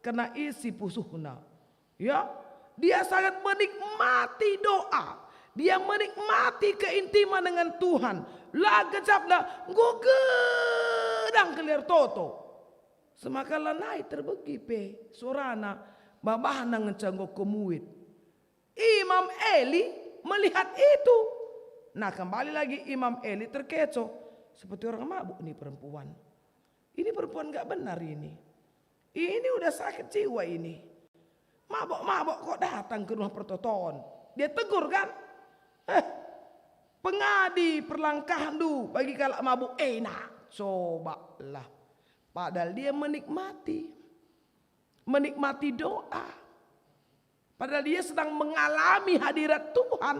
kena isi pusuhna. Ya, dia sangat menikmati doa. Dia menikmati keintiman dengan Tuhan. La gejapna, enggo gedang kal ia ertoto. Semaka lanai terbegi pe sorana, babahna ngenca enggo kemuit. Imam Eli melihat itu. Nah, kembali lagi Imam Eli terkecoh. Seperti orang mabuk nih perempuan. Ini perempuan nggak benar ini. Ini udah sakit jiwa ini. Mabok-mabok kok datang ke rumah pertoton. Dia tegur kan? Eh, pengadi perlangkahndu bagi kalak mabuk ena. Cobalah. Padahal dia menikmati. Menikmati doa. Padahal dia sedang mengalami hadirat Tuhan.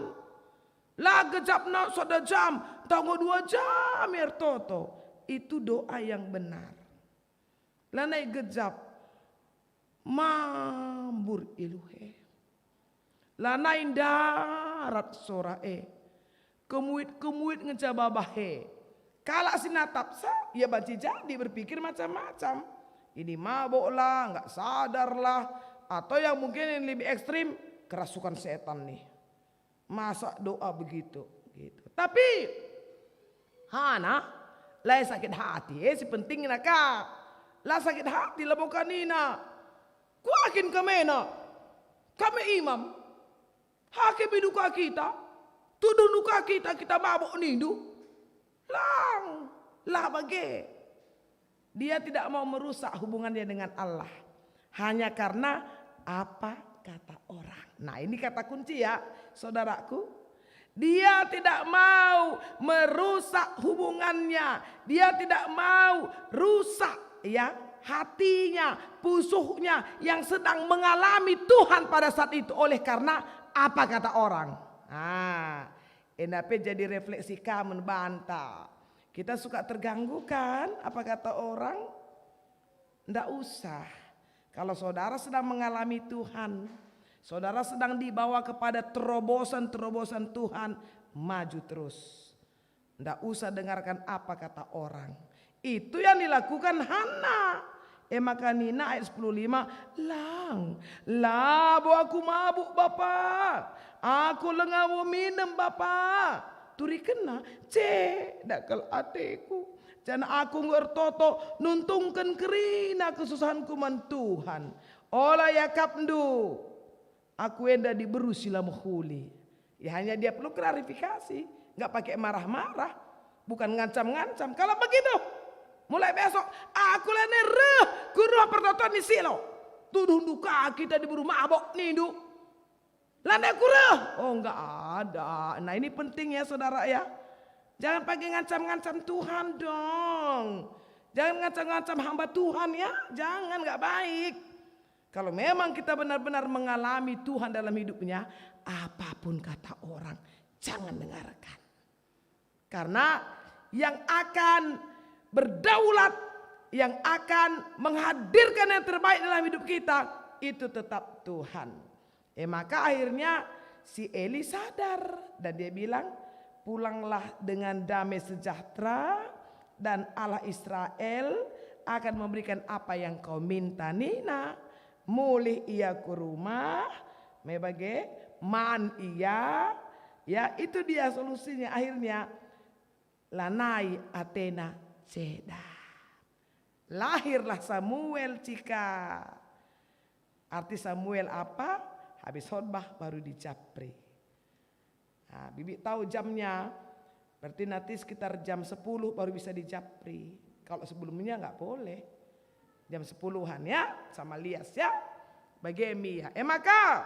La gejapna sada jam, tanggo dua jam ia ertoto. Itu doa yang benar. Lanai gejap, mambur iluh e. Lanai ndarat sora e. Kemuit-kemuit ngenca babah e. Kalak si natapsa, ia banci jadi berpikir macam-macam. Ini mabok lah, nggak sadar lah. Atau yang mungkin yang lebih ekstrim, kerasukan setan nih. Masa doa begitu? Gitu. Tapi Hana la sakit hati, eh, si pentingna ka. La sakit hati labo ka nina, "Kuakin kam ena? Kam e imam. Hakim iduka kita. Tuduhndu ka kita, kita mabok nindu." Lang, la bage. Dia tidak mau merusak hubungannya dengan Allah hanya karena apa kata orang. Nah, ini kata kunci ya, saudaraku. Dia tidak mau merusak hubungannya. Dia tidak mau rusak ya hatinya, pusuhnya yang sedang mengalami Tuhan pada saat itu oleh karena apa kata orang. Nah, enda pe jadi refleksi ka man banta. Kita suka terganggu kan apa kata orang? Ndak usah. Kalau saudara sedang mengalami Tuhan, saudara sedang dibawa kepada terobosan-terobosan Tuhan, maju terus. Ndak usah dengarkan apa kata orang. Itu yang dilakukan Hana. E maka nina ayat sepuluh lima, "Lang, labo aku mabuk, Bapa. Aku lengabo minem, Bapa." Turikenna, "Ceda kal ateku. Janah aku enggo ertoto nuntungken kerina kesusahanku man Tuhan. Ola iakapndu aku enda diberu si la mehuli." Ya, hanya dia perlu klarifikasi, nggak pakai marah-marah, bukan ngancam-ngancam. Kalau begitu, mulai besok aku lanai reh ku rumah pertoton i Silo. Tuduhndu ka kita diberu mabok nindu. Lanai aku reh. Oh, nggak ada. Nah, ini penting ya, saudara ya. Jangan pakai ngancam-ngancam Tuhan dong. Jangan ngancam-ngancam hamba Tuhan ya. Jangan, nggak baik. Kalau memang kita benar-benar mengalami Tuhan dalam hidupnya, apapun kata orang, jangan dengarkan. Karena yang akan berdaulat, yang akan menghadirkan yang terbaik dalam hidup kita, itu tetap Tuhan. E maka akhirnya si Eli sadar dan dia bilang, "Pulanglah dengan damai sejahtera dan Allah Israel akan memberikan apa yang kau minta," nina. Mulih ia ku rumah, me bage, man ia. Ya, itu dia solusinya. Akhirnya, lanai atena ceda. Lahirlah Samuel, Cika. Arti Samuel apa? Habis khotbah baru dijapri. Nah, Bibi tahu jamnya, berarti nanti sekitar jam sepuluh baru bisa dijapri. Kalau sebelumnya nggak boleh. Jam sepuluhan ya, sama lias ya. Bage mi ya. E maka,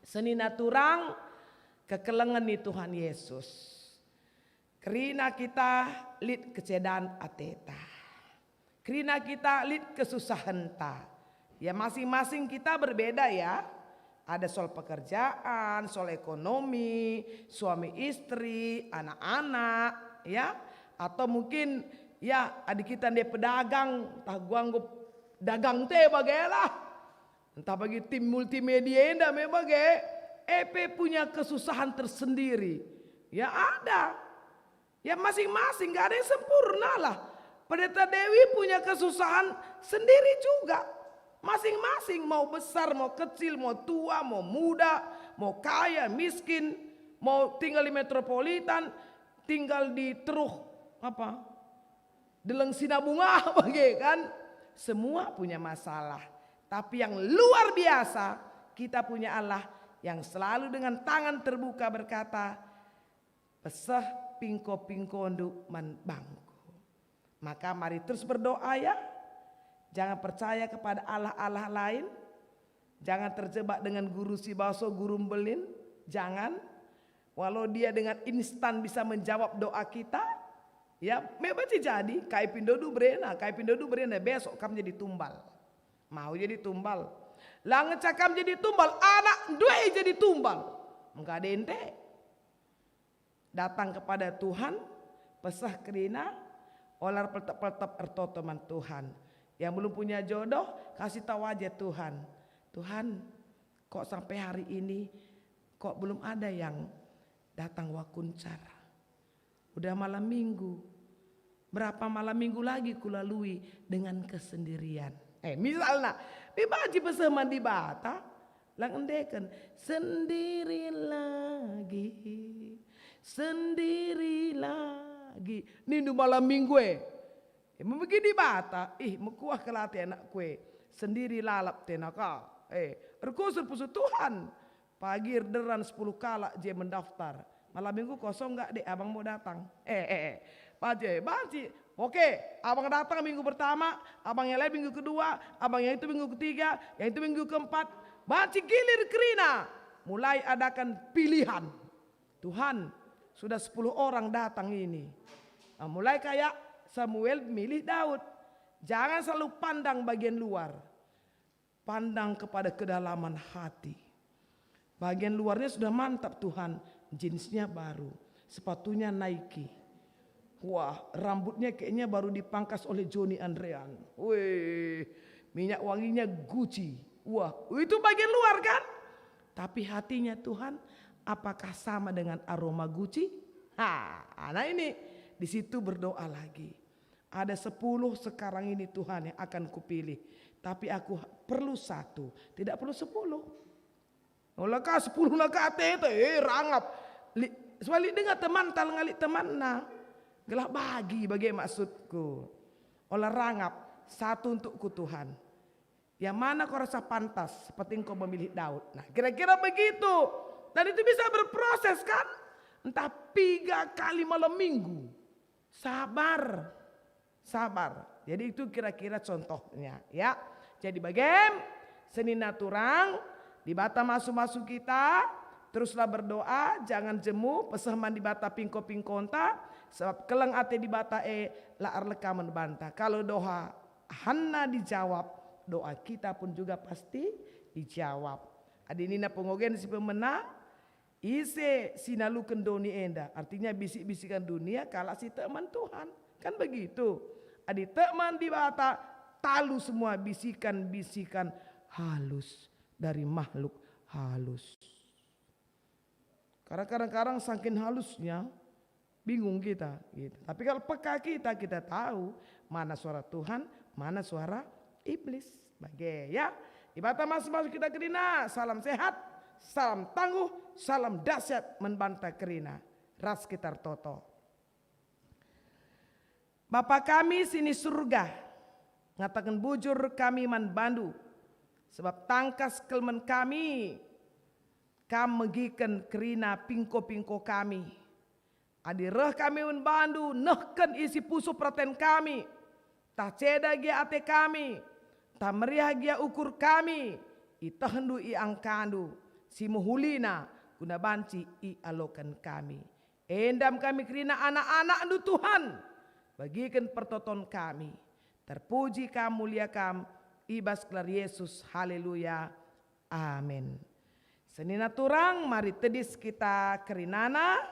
senina turang, kekelengen ni Tuhan Yesus. Kerina kita lit kecedan ateta. Kerina kita lit kesusahenta. Ya, masing-masing kita berbeda ya. Ada soal pekerjaan, soal ekonomi, suami istri, anak-anak, ya. Atau mungkin, ya, adi kita ndai pedagang, tah gua enggo dagang te bage lah. Entah bagi tim multimedia enda me bage, e pe punya kesusahan tersendiri. Ya ada. Ya, masing-masing, nggak ada yang sempurna lah. Pendeta Dewi punya kesusahan sendiri juga. Masing-masing, mau besar, mau kecil, mau tua, mau muda, mau kaya, miskin, Mau tinggal di metropolitan, tinggal di teruh apa? Deleng Sinabunga bage kan? Semua punya masalah. Tapi yang luar biasa, kita punya Allah yang selalu dengan tangan terbuka berkata, "Peseh pingko-pingkondu man bangku." Maka mari terus berdoa ya. Jangan percaya kepada allah-allah lain. Jangan terjebak dengan guru si baso, guru mbelin. Jangan. Walau dia dengan instan bisa menjawab doa kita, ya, me banci jadi, kai pindodu berena, kai pindodu berena, besok kam jadi tumbal. Mau jadi tumbal. La ngenca kam jadi tumbal, anak ndue jadi tumbal. Engka dente. Datang kepada Tuhan, peseh kerina, ola erpeltep-peltep, ertoto man Tuhan. Yang belum punya jodoh, kasih tahu aja Tuhan. "Tuhan, kok sampai hari ini, kok belum ada yang datang wakuncar? Udah malam minggu, berapa malam minggu lagi kulalui dengan kesendirian?" Eh, misalna, dibaji peseh man Dibata, lang endeken, "Sendiri lagi, sendiri lagi." Nindu malam minggu e. Eh, mebegi Dibata, ih, mekuah kal ate anakku e. Sendiri lalap tena ka. Eh, erkusur pusuh Tuhan. Pagi erderan sepuluh kalak je mendaftar. Malam minggu kosong nggak, dek, abang mau datang? Eh, eh, eh. Banci, banci. Oke, abang datang minggu pertama, abang yang lain minggu kedua, abang yang itu minggu ketiga, yang itu minggu keempat. Banci gilir kerina. Mulai adakan pilihan. Tuhan, sudah sepuluh orang datang ini. Nah, mulai kayak Samuel milih Daud. Jangan selalu pandang bagian luar. Pandang kepada kedalaman hati. Bagian luarnya sudah mantap, Tuhan, jeansnya baru, sepatunya Nike. Wah, rambutnya kayaknya baru dipangkas oleh Joni Andrean. Weh, minyak wanginya Gucci. Wah, itu bagian luar kan? Tapi hatinya, Tuhan, apakah sama dengan aroma Gucci? Ha, anak ini di situ berdoa lagi. Ada sepuluh sekarang ini, Tuhan, yang akan kupilih. Tapi aku perlu satu, tidak perlu sepuluh. Ola ka sepuluh na ka ate-ate, eh, rangap. Li-, sebalik denga teman tal ngali temanna. Gelah bagi bage maksudku. Ola rangap, satu untukku, Tuhan. Yang mana kau rasa pantas, seperti engkau memilih Daud. Nah, kira-kira begitu. Dan itu bisa berproses kan? Entah piga kali malam minggu. Sabar. Sabar. Jadi itu kira-kira contohnya, ya. Jadi bagem, senina turang, Dibata masu-masu kita, teruslah berdoa, jangan jemu, peseh man Dibata pingko-pingkonta, sebab keleng ate Dibata e la erleka man banta. Kalau doa Hanna dijawab, doa kita pun juga pasti dijawab. Adi nina pengogen si pemena, "Ise si naluken doni enda?" Artinya bisik-bisikan dunia, kalak si tek man Tuhan. Kan begitu. Adi tek man Dibata, talu semua bisikan-bisikan halus dari makhluk halus. Karena kadang-kadang saking halusnya, bingung kita, gitu. Tapi kalau peka kita, kita tahu mana suara Tuhan, mana suara iblis. Bage, ya. Dibata masu-masu kita kerina. Salam sehat, salam tangguh, salam dahsyat man banta kerina. Ras kita ertoto. Bapa kami si ni Surga, ngataken bujur kami man bandu, sebab tangkas kal man kami, Kam megiken kerina pingko-pingko kami. Adi reh kami man bandu, nehken isi pusuh peraten kami, ntah ceda gia ate kami, ntah meriah gia ukur kami, itehndu iangkandu, si mehulina guna banci ialoken kami. Enda me kami kerina anak-anakndu, Tuhan. Bagiken pertoton kami. Terpuji Kam, mulia Kam, i bas gelar Yesus. Haleluya. Amin. Senina turang, mari tedis kita kerinana.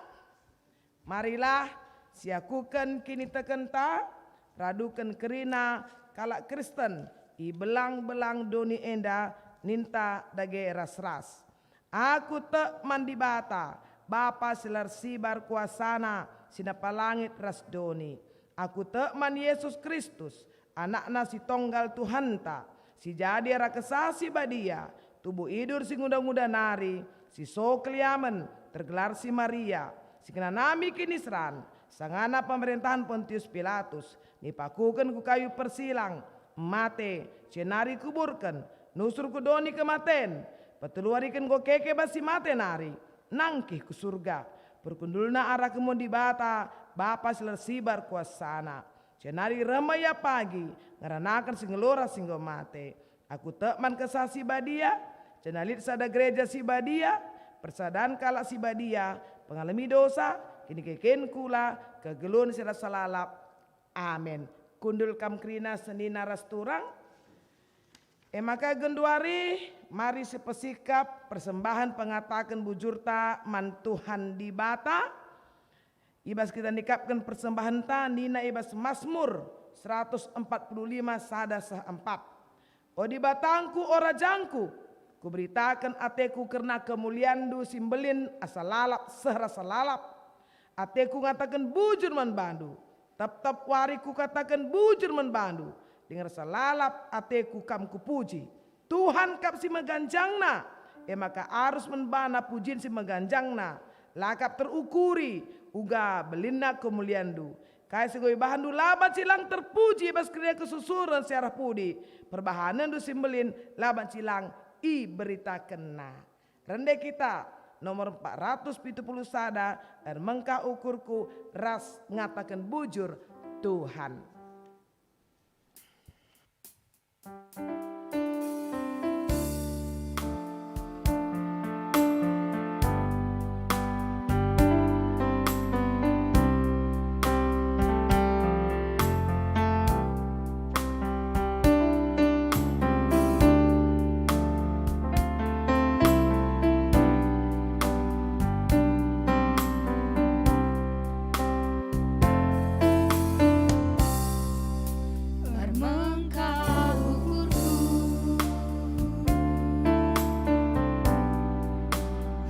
Marilah siakuken kinitekenta, raduken kerina kalak Kristen i belang-belang doni enda, ninta dage ras-ras. Aku tek man Dibata, Bapa si la ersibar kuasaNa, si napa langit ras doni. Aku tek man Yesus Kristus, AnakNa si tonggal Tuhanta, si jadi arah Kesah Si Badia, tubuh idur si nguda-nguda nari, si so keliamen, Tergelar si Maria, si ngenanami kiniseran, sangana pemerentahen Pontius Pilatus, nipakuken ku kayu persilang, mate, jenari kuburken, nusur ku doni kematen, peteluariken enggo keke bas si mate nari, nangkih ku Surga, perkundulna arah kemuhen Dibata, Bapa si la ersibar kuasana. Jenari reh me ia pagi, ngeranaken si ngelo ras si enggo mate. Aku tek man Kesah Si Badia, janah lit sada Gereja Si Badia, persadan kalak si badia, pengalemi dosa, kinikeken kula, kegeluhen si rasa lalap. Amin. Kundul kam kerina senina ras turang. E maka genduari, mari sipesikap persembahen pengataken bujurta man Tuhan Dibata. I bas kita nikapken persembahenta, nina i bas Masmur seratus empat puluh lima sada seh empat, "O Dibatangku, o Rajangku, kuberitaken ateku kerna kemulianNdu si mbelin asa lalap seh rasa lalap. Ateku ngataken bujur man baNdu, tep-tep wari kukataken bujur man baNdu, dingen rasa lalap ateku Kam kupuji." Tuhan kap si meganjangna, e maka arus man baNa pujin si meganjangna, la kap terukuri, uga belinna kemulianNdu. Kai si enggo ibahanNdu la banci lang terpuji i bas kerina kesusuren si arah pudi, perbahanenNdu si mbelin la banci lang iberitakenna. Rende kita, nomor empat ratus pitu puluh sada, ermengkah ukurku ras ngataken bujur, Tuhan. Ermengkah ukurku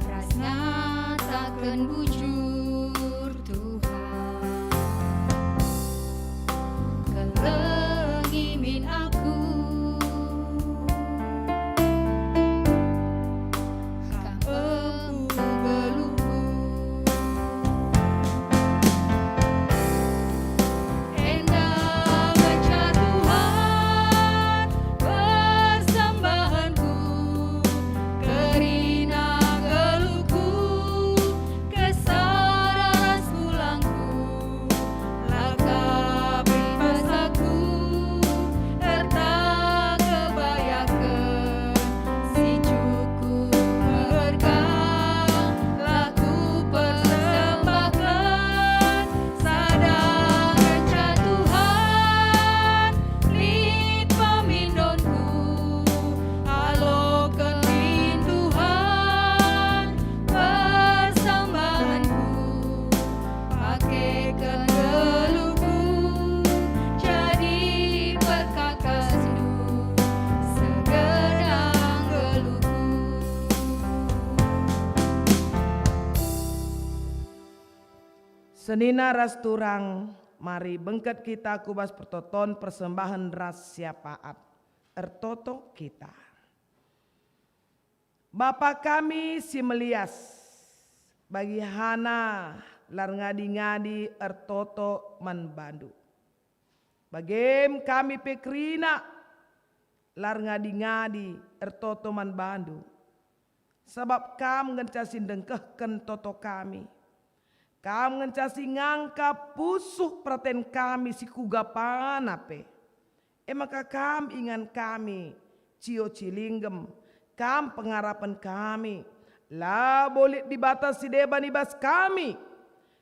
ras ngataken bujur, Tuhan, kelengi min aku. Kam empu geluhku. Enda ngenca Tuhan persembahenku, kerina geluhku, kesah ras pulangku. La kap i bas aku erta kebayaken si cukup meherga, la kupersembahken sada ngenca Tuhan lit pemindonku. Aloken min Tuhan persembahenku. Pakeken geluhku jadi perkakasNdu segenang geluhku. Senina ras turang, mari bengket kita ku bas pertoton persembahen ras syafaat. Ertoto kita. Bapa kami si melias, bagihana la erngadi-ngadi ertoto man baNdu. Bagem kami pe kerina la erngadi-ngadi ertoto man baNdu, sabap Kam ngenca si ndengkehken toto kami. Kam ngenca si ngangkap pusuh peraten kami si kuga pana pe. E maka Kam ingan kami, cio cilinggem, Kam pengarapen kami. Labo lit Dibata si deban i bas kami.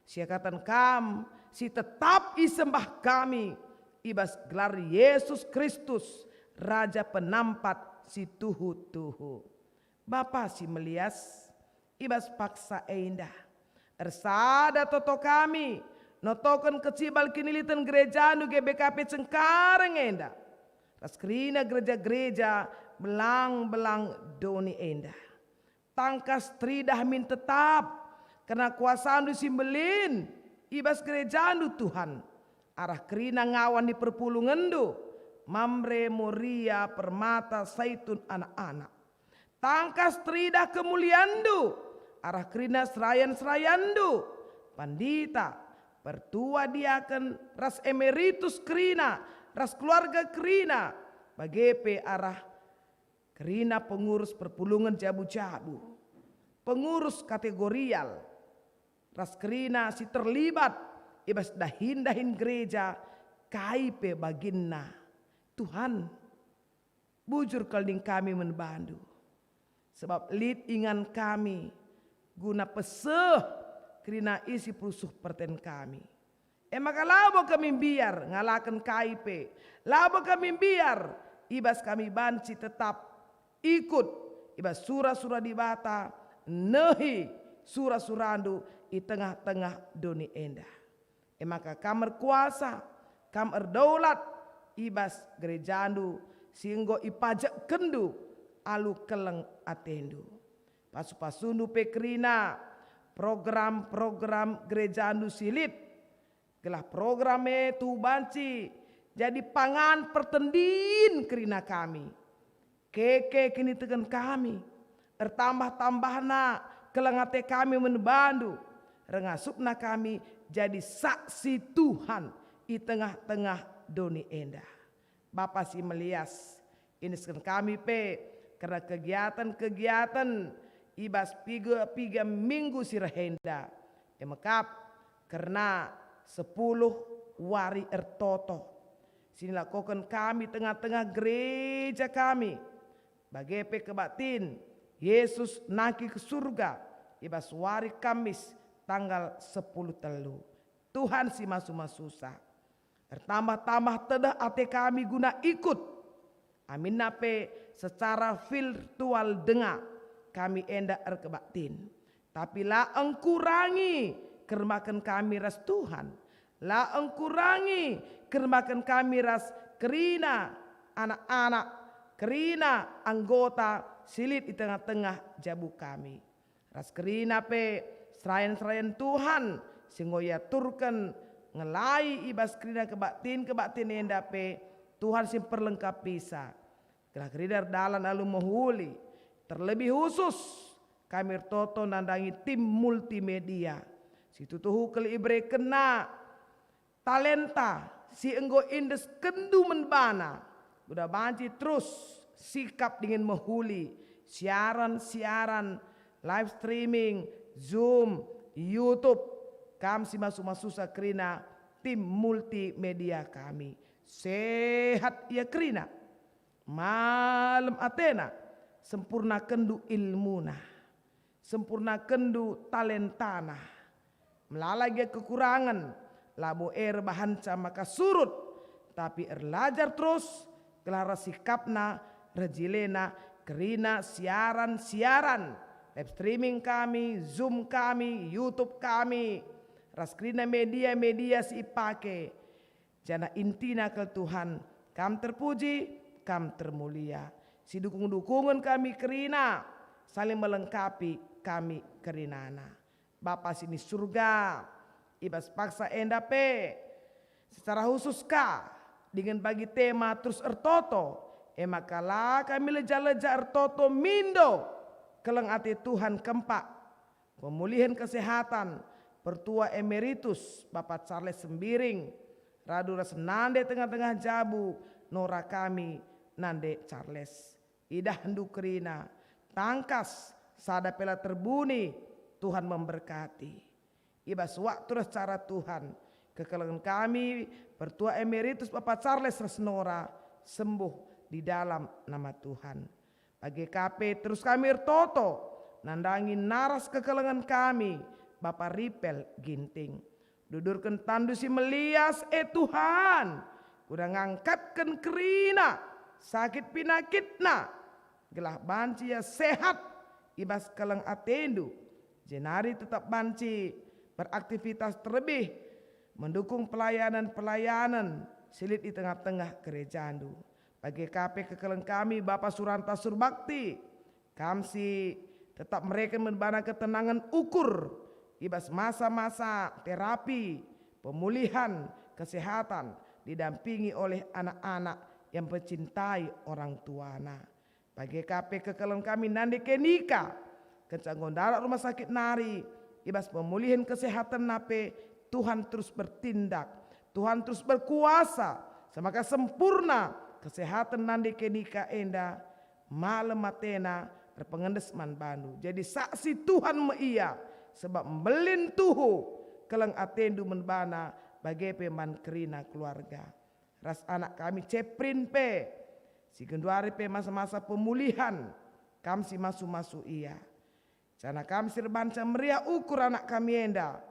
Siakapken Kam si tetap isembah kami i bas gelar Yesus Kristus, Raja Penampat si tuhu-tuhu. Bapa si melias, i bas paksa enda, ersada toto kami notoken kecibal kiniliten gerejaNdu G B K P Cengkareng enda, ras kerina gereja-gereja belang-belang doni enda. Tangkas teridah min tetap kerna kuasaNdu si mbelin i bas gerejaNdu, Tuhan, arah kerina ngawan ni perpulungenNdu, Mamre, Moria, Permata, Saitun, anak-anak. Tangkas teridah kemulianNdu arah kerina serayan-serayanndu, pandita, pertua diaken ras emeritus kerina, ras keluarga kerina, bage pe arah kerina pengurus perpulungen jabu-jabu, pengurus kategorial, ras kerina si terlibat i bas dahin-dahin gereja, kai pe baginna. Tuhan, bujur kal ning kami man bandu, sabap lit ingan kami guna peseh kerina isi pusuh perten kami. E maka labo kami mbiar ngalaken kai pe, labo kami mbiar i bas kami banci tetap ikut i bas sura-sura Dibata, nehi sura-surandu i tengah-tengah doni enda. E maka kam erkuasa, kam erdaulat i bas gerejandu si enggo ipajekkenndu alu keleng atendu. Pasu-pasundu pe kerina program-program gerejandu si lit, gelah program e tuhu banci jadi pangan pertendin kerina kami. Keke kiniteken kami, ertambah-tambahna keleng ate kami man bandu, rengasupna kami jadi saksi Tuhan i tengah-tengah doni enda. Bapa si melias, inisken kami pe kerna kegiaten-kegiaten i bas piga-piga minggu si reh enda, e mekap kerna sepuluh wari ertoto si nilakoken kami tengah-tengah gereja kami, bage pe kebaktin Yesus nangkih ke Surga i bas wari Kamis tanggal sepuluh telu. Tuhan si masu-masusa, ertambah-tambah tedeh ate kami guna ikut, aminna pe secara virtual denga kami enda erkebaktin. Tapi la engkurangi kermaken kami ras Tuhan, la engkurangi kermaken kami ras kerina anak-anak, kerina anggota si lit i tengah-tengah jabu kami. Ras kerina pe serayan-serayan Tuhan si enggo iaturken ngelai i bas kerina kebaktin-kebaktin enda pe Tuhan si mperlengkapisa. Gelah kerina erdalan alu mehuli, terlebih khusus kami ertoto nandangi tim multimedia si tuhu kal iberekenna talenta si enggo iendeskenndu man bana, guna banci terus sikap dingen mehuli siaran-siaran, live streaming, Zoom, YouTube. Kam si masu-masusa kerina tim multimedia kami. Sehat ia kerina, malem atena, sempurnakenndu ilmuna, sempurnakenndu talentana. Melala gia kekurangen, labo e erbahanca maka surut, tapi erlajar terus, gelah ras sikapna, rejilena, kerina siaran-siaran, live streaming kami, Zoom kami, YouTube kami, ras kerina media-media si ipake. Janah intina kal Tuhan, Kam terpuji, Kam termulia. Sidukung-dukungen kami kerina, saling melengkapi kami kerinana. Bapa si ni Surga, i bas paksa enda pe, secara khusus ka, dingen bagi tema terus ertoto, e maka la kami leja-leja ertoto mindo keleng ate Tuhan kempak, pemulihen kesehatan Pertua Emeritus Bapa Charles Sembiring, radu ras nande tengah-tengah jabu nora kami nande Charles. Idahndu kerina, tangkas, sada pe la terbuni, Tuhan memberkati. I bas waktu ras cara Tuhan, kekelengen kami, Pertua Emeritus Bapa Charles ras Nora, sembuh di dalam nama Tuhan. Bage ka pe terus kami ertoto, nandangi naras kekelengen kami, Bapa Ripel Ginting. Dudurken tanNdu si melias, e Tuhan, guna ngangkatken kerina, sakit pinakitna, gelah banci ia sehat i bas keleng atendu, jenari tetap banci beraktivitas terlebih mendukung pelayanan-pelayanan si lit i tengah-tengah gerejandu. Bage ka pe kekelengen kami Bapa Suranta Surbakti, Kam si tetap mereken man bana ketenangen ukur i bas masa-masa terapi, pemulihan, kesehatan, didampingi oleh anak-anak yang mencintai orang tuana. Bage ka pe kekelengen kami nande Kenika, Kenca enggo ndarat rumah sakit nari, i bas pemulihen kesehatenna pe Tuhan terus bertindak. Tuhan terus berkuasa, semaka sempurna kesehaten nande Kenika enda, malem atena, erpengendes man bandu. Jadi saksi Tuhan me ia, sebab mbelin tuhu keleng atendu man bana, bage pe man kerina keluarga. Ras anak kami Ceprin pe, si genduari pe masa-masa pemulihan, kam si masu-masu ia. Janah kam si erbahanca meriah ukur anak kami enda.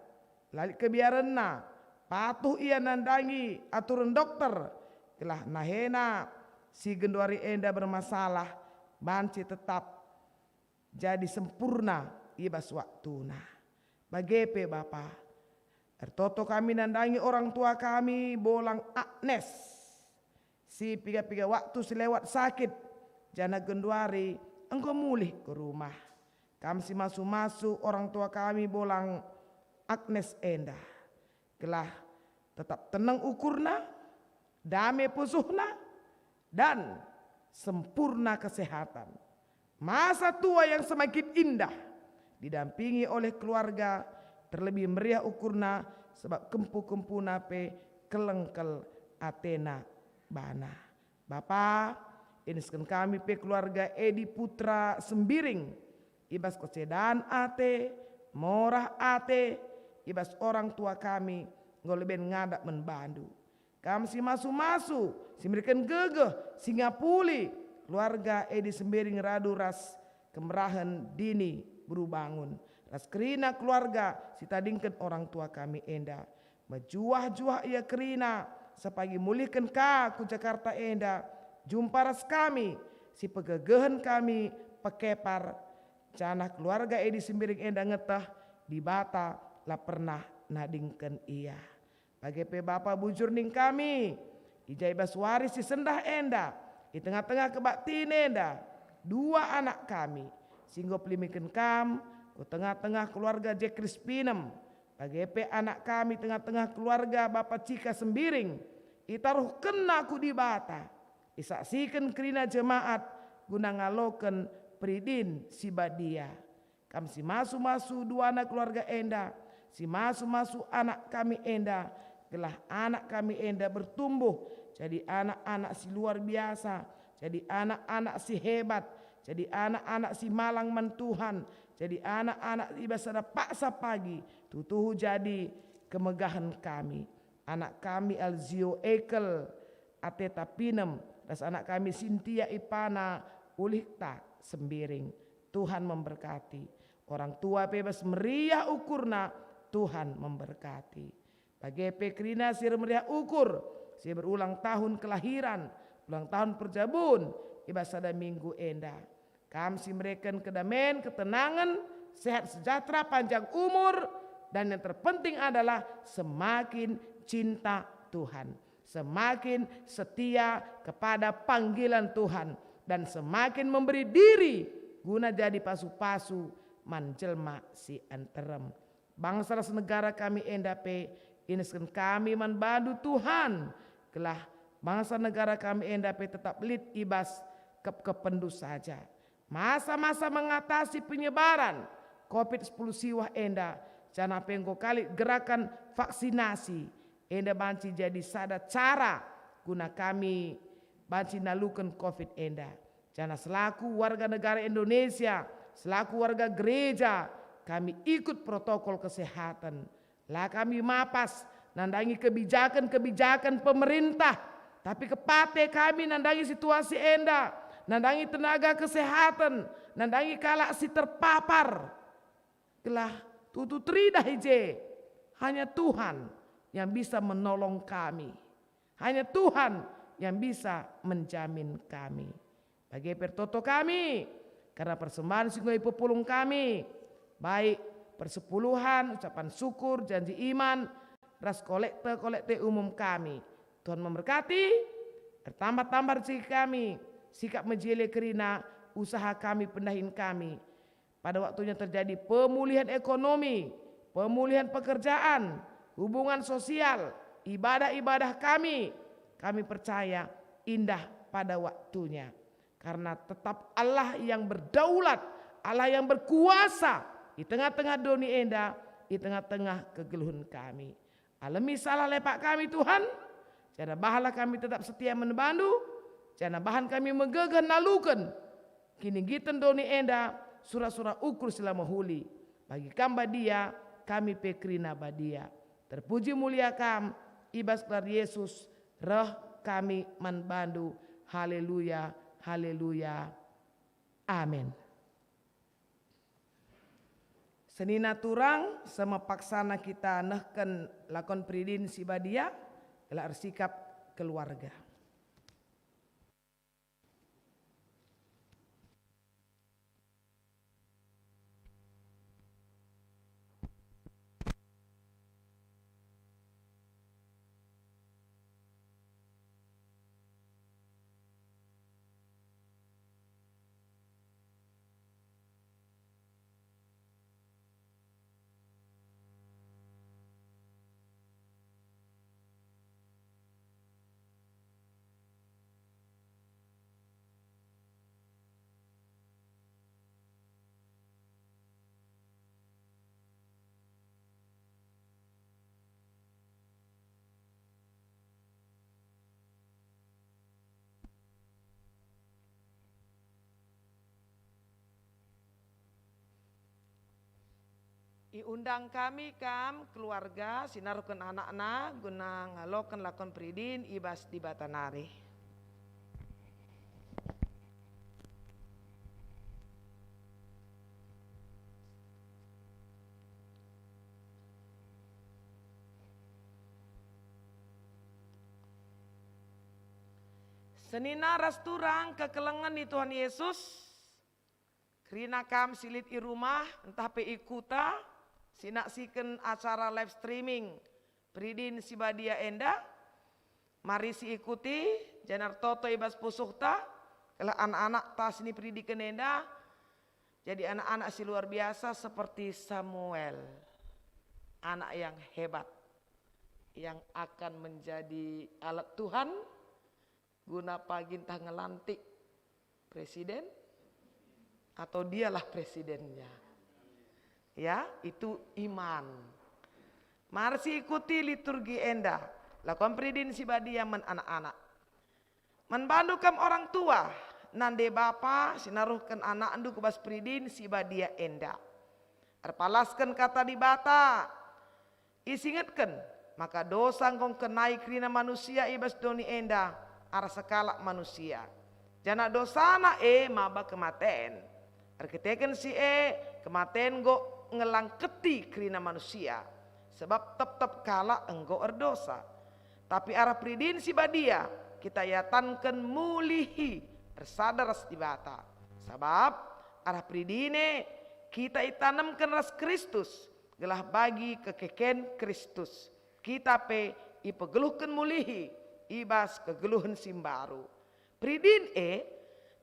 La lit kebiarenna, patuh ia nandangi aturen dokter, gelah nahena si genduari enda bermasalah banci tetap jadi sempurna i bas waktuna. Bage pe Bapa, ertoto kami nandangi orang tua kami Bolang Agnes, si piga-piga waktu si lewat sakit, janah genduari enggo mulih ku rumah. Kam si masu-masu orang tua kami Bolang Agnes enda, gelah tetap teneng ukurna, dame pusuhna, dan sempurna kesehatan. Masa tua yang semakin indah, didampingi oleh keluarga, terlebih meriah ukurna, sebab kempu-kempuna pe keleng kal atena bana. Bapa, inisken kami pe keluarga Edi Putra Sembiring, i bas kecedan ate, morah ate, i bas orang tua kami, enggo leben ngadap man bandu. Kam si masu-masu, si mereken gegeh, si ngapuli, keluarga Edi Sembiring radu ras kemerahen Dini Beru Bangun, ras kerina keluarga si tadingken orang tua kami enda. Mejuah-juah ia kerina, sepagi mulihken ka ku Jakarta enda, jumpa ras kami, si pegegehen kami pekepar, janah keluarga Edi Sembiring enda ngeteh Dibata la pernah nadingken ia. Bage pe Bapa bujur ning kami, i ja i bas wari si sendah enda, i tengah-tengah kebaktin enda, dua anak kami, si enggo pelimiken Kam ku tengah-tengah keluarga Jack Crispinem, bage pe anak kami tengah-tengah keluarga Bapa Cika Sembiring, itaruhkenna ku Dibata, isaksiken kerina jemaat guna ngaloken peridin si badia. Kam si masu-masu duana keluarga enda, si masu-masu anak kami enda, gelah anak kami enda bertumbuh jadi anak-anak si luar biasa, jadi anak-anak si hebat, jadi anak-anak si malang man Tuhan, jadi anak-anak i bas sada paksa pagi tuhu-tuhu jadi kemegahen kami. Anak kami Alzio Ekel, ateta pinem, ras anak kami Sintia Ipana, ulihta Sembiring. Tuhan memberkati. Orang tua pe bas meriah ukurna, Tuhan memberkati. Bage pe kerina si ermeriah ukur, si berulang tahun kelahiran, ulang tahun perjabun, i bas sada minggu enda. Kam si mereken kedamen, ketenangen, sehat sejahtera, panjang umur, dan yang terpenting adalah semakin cinta Tuhan, semakin setia kepada panggilan Tuhan, dan semakin memberi diri guna jadi pasu-pasu man jelma si nterem. Bangsa ras negara kami enda pe inisken kami man bandu Tuhan, gelah bangsa negara kami enda pe tetap lit i bas kepkepenndu saja. Masa-masa mengatasi penyebaran covid sepuluh siwah enda, janah pe enggo ka lit gerakan vaksinasi, enda banci jadi sada cara guna kami banci naluken covid enda. Janah selaku warga negara Indonesia, selaku warga gereja, kami ikut protokol kesehatan. La kami mapas nandangi kebijakan-kebijakan pemerintah, tapi kepate kami nandangi situasi enda, nandangi tenaga kesehatan, nandangi kalak si terpapar. Gelah tuhu teridah i je, hanya Tuhan yang bisa menolong kami. Hanya Tuhan yang bisa menjamin kami. Bage pe ertoto kami, karena persembahan si enggo ipepulung kami, baik persepuluhan, ucapan syukur, janji iman, ras kolekte-kolekte umum kami. Tuhan memberkati, ertambah-tambah rezeki kami, sikap mejile kerina usaha kami, pendahin kami. Pada waktunya terjadi pemulihan ekonomi, pemulihan pekerjaan, hubungan sosial, ibadah-ibadah kami, kami percaya indah pada waktunya. Karena tetap Allah yang berdaulat, Allah yang berkuasa i tengah-tengah doni enda, i tengah-tengah kegeluhen kami. Alemi salah lepak kami, Tuhan, janah bahanlah kami tetap setia man bandu, janah bahan kami megegeh naluken kinigiten doni enda, sura-sura ukur si la mehuli. Bagi Kam badia, kami pe kerina badia. Terpuji mulia Kam, i bas gelar Yesus reh kami man bandu. Haleluya, haleluya. Amin. Senina turang, semepaksana kita nehken lakon peridin si badia, gelah ersikap keluarga. Iundang kami kam keluarga si naruhken anakna guna ngaloken lakon peridin i bas Dibata nari. Senina ras turang kekelengen ni Tuhan Yesus, kerina kam si lit i rumah ntah pe i kuta si naksiken acara live streaming Peridin si Badia enda, mari siikuti janah ertoto i bas pusuhta, gelah anak-anakta si niperidiken enda jadi anak-anak si luar biasa seperti Samuel, anak yang hebat, yang akan menjadi alat Tuhan guna pagi ntah ngelantik presiden, atau dialah presidennya. Ya, itu iman. Mari siikuti liturgi enda, lakon peridin si badia man anak-anak. Man bandu kam orang tua, nande bapa si naruhken anakndu ku bas peridin si badia enda. Erpalasken kata Dibata, isingetken maka dosa enggo ngkenai kerina manusia i bas doni enda arah sekalak manusia, janah dosana e maba kematen. Erkiteken si e, kematen enggo ngelangketi kerina manusia, sebab tep-tep kalak enggo erdosa. Tapi arah peridin si badia, kita iatanken mulihi ersada ras Dibata. Sabap arah peridin e kita itanemken ras Kristus, gelah bagi kekeken Kristus, kita pe ipegeluhken mulihi i bas kegeluhen si mbaru. Peridin e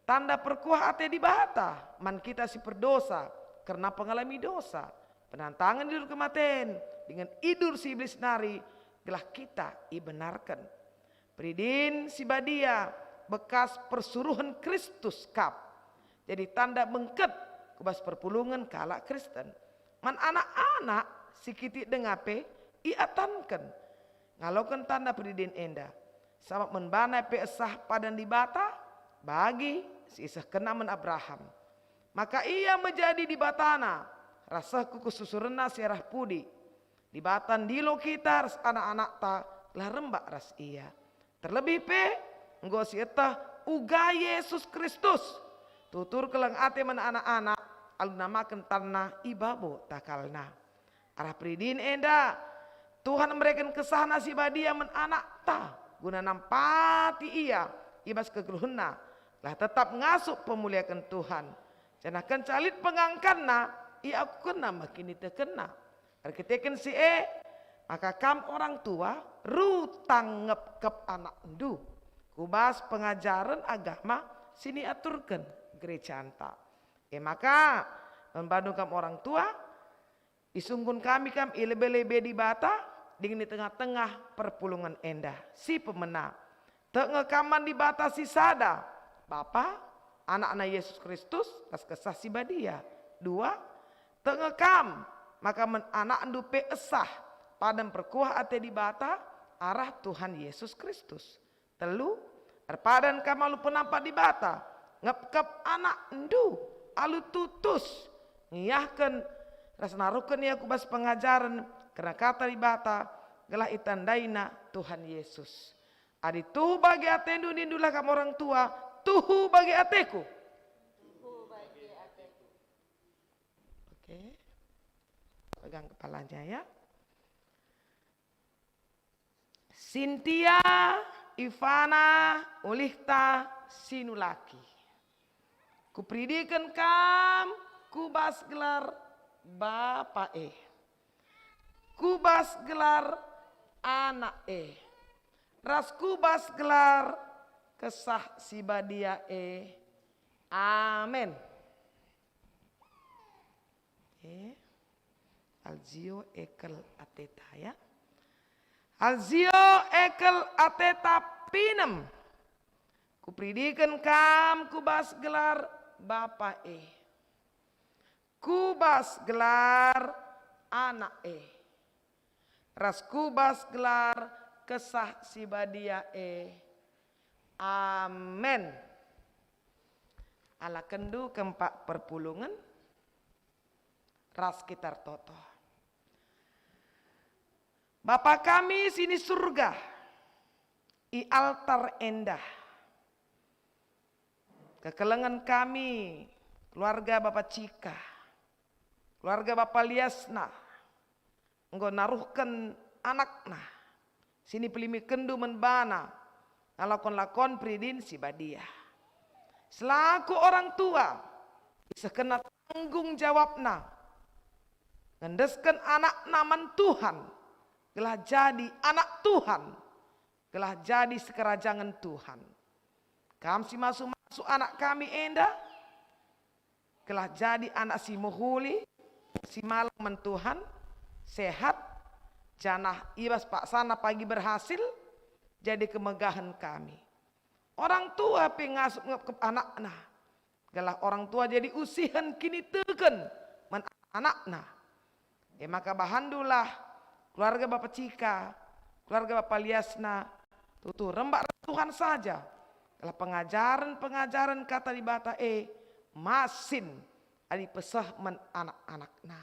tanda perkuah ate Dibata man kita si perdosa kerna pengalami dosa, penantangen idur kematen, dingen idur si Iblis nari, gelah kita ibenarken. Peridin si badia bekas persuruhen Kristus kap, jadi tanda bengket ku bas perpulungen kalak Kristen. Man anak-anak si kitik denga pe iatanken ngaloken tanda peridin enda, sabap man bana pe esah padan Dibata bagi si isehkenna man Abraham. Maka ia me jadi Dibatana ras seh ku kesusurenna si arah pudi. Dibata ndilo kita ras anak-anakta gelah rembak ras Ia. Terlebih pe, enggo sieteh uga Yesus Kristus. Tutur keleng ate man anak-anak alu namaken tanNa i babo takalNa. Arah peridin enda, Tuhan mereken kesahNa si badia man anakta, guna nampati ia i bas kegeluhenna, lah tetap ngasup pemuliaken Tuhan. Janah kenca lit pengangkanna, iakukenna me kinitekenna. Erkiteken si e, maka kam orang tua, rutang ngepkep anakndu ku bas pengajaren agama si niaturken gerejanta. E maka, man bandu kam orang tua, isungkun kami kam i lebe-lebe Dibata dingen i tengah-tengah perpulungen enda si pemena. Tek nge kam man Dibata si sada, Bapa, anakna Yesus Kristus ras Kesah Si Badia. Dua, tenge kam maka men anakndu pe esah padan perkuah ate Dibata arah Tuhan Yesus Kristus. Telu, erpadan kam alu penampat Dibata, ngepkep anakndu alu tutus, ngiahken ras naruhken ia ku bas pengajaren kerna Kata Dibata, gelah itandaina Tuhan Yesus. Adi tuhu bage atendu, nindulah kam orang tua, "Tuhu bage ateku." Oke. Pegang kepalanya ya. Sintia, Ivana, ulihta, Sinulaki. Kuperidiken kam ku bas gelar Bapa e, ku bas gelar Anak e, ras ku bas gelar Kesah Si Badia e. Amen. Eh, Alzio ekel ateta ya. Alzio ekel ateta pinem. Kuperidiken kam ku bas gelar Bapa e, ku bas gelar Anak e, ras ku bas gelar Kesah Si Badia e. Amen. Alakenndu kempak perpulungen ras kita ertoto. Bapa kami si ni Surga, i altar enda, kekelengen kami, keluarga Bapa Cika, keluarga Bapa Liasna, enggo naruhken anakna, si nipelimekenNdu man bana, ngalakon-lakon peridin si badia. Selaku orang tua, isehkenna tanggung jawabna, ngendesken anakna man Tuhan, gelah jadi anak Tuhan, gelah jadi sikerajangen Tuhan. Kam si masu-masu anak kami enda, gelah jadi anak si mehuli, si malem man Tuhan, sehat, janah i bas paksana pagi berhasil, jadi kemegahen kami. Orang tua pe ngasup ngepkep anakna, gelah orang tua jadi usihen kiniteken man anakna. E maka bahandulah keluarga Bapa Cika, keluarga Bapa Liasna, tutu rembak ras Tuhan saja, gelah pengajaren-pengajaren Kata Dibata e masin adi peseh man anak-anakna.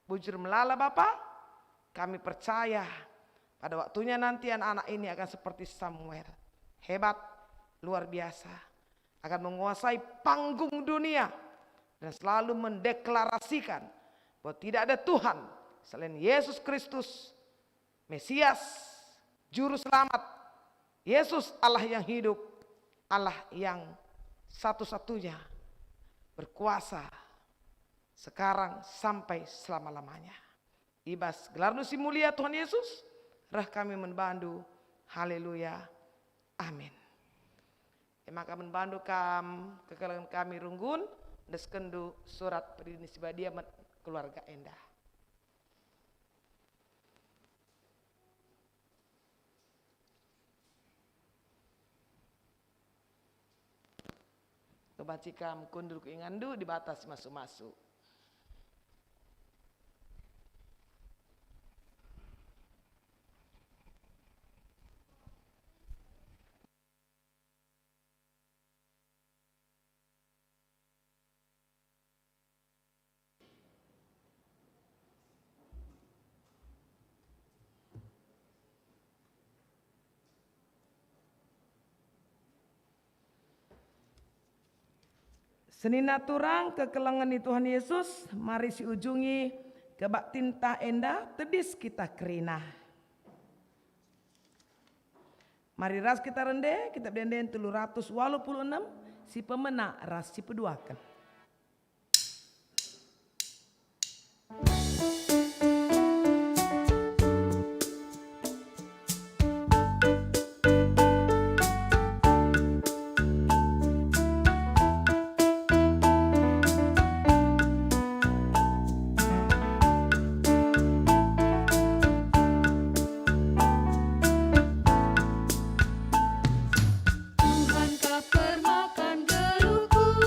Bujur melala Bapa, kami percaya pada waktunya nanti anak-anak ini akan seperti Samuel, hebat, luar biasa, akan menguasai panggung dunia dan selalu mendeklarasikan bahwa tidak ada Tuhan selain Yesus Kristus, Mesias, Juru Selamat, Yesus, Allah yang hidup, Allah yang satu-satunya, berkuasa sekarang sampai selama-lamanya. I bas gelarNdu si mulia, Tuhan Yesus, reh kami man baNdu. Haleluya. Amin. E maka man baNdu kam, kekelengen kami runggun, endeskenNdu surat peridin si badia man keluarga enda. Ngebanci kam kundul ku inganndu, Dibata si masu-masu. Senina turang kekelengen ni Tuhan Yesus, mari siujungi kebaktinta enda tedis kita kerina. Mari ras kita rende, Kitab Ende-enden telu ratus waluh puluh enem, si pemena ras si peduaken. Tuhan kap permakan geluhku,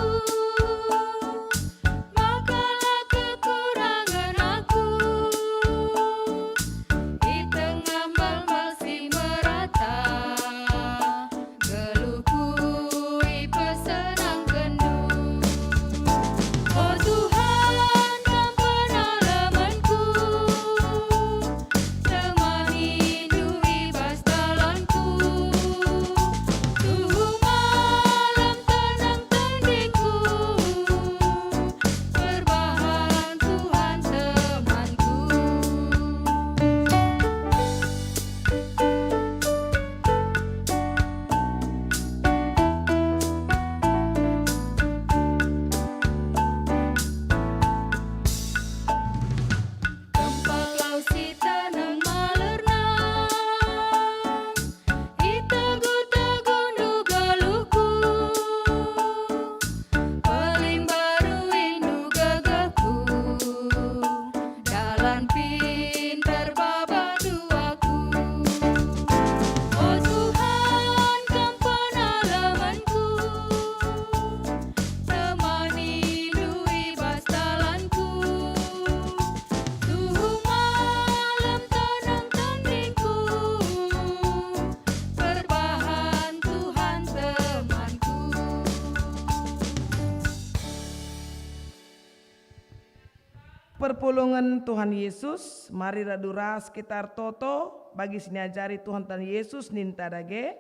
Perpulungen Tuhan Yesus, mari radu ras kita ertoto bagi si niajari Tuhan Tuhan Yesus ninta dage,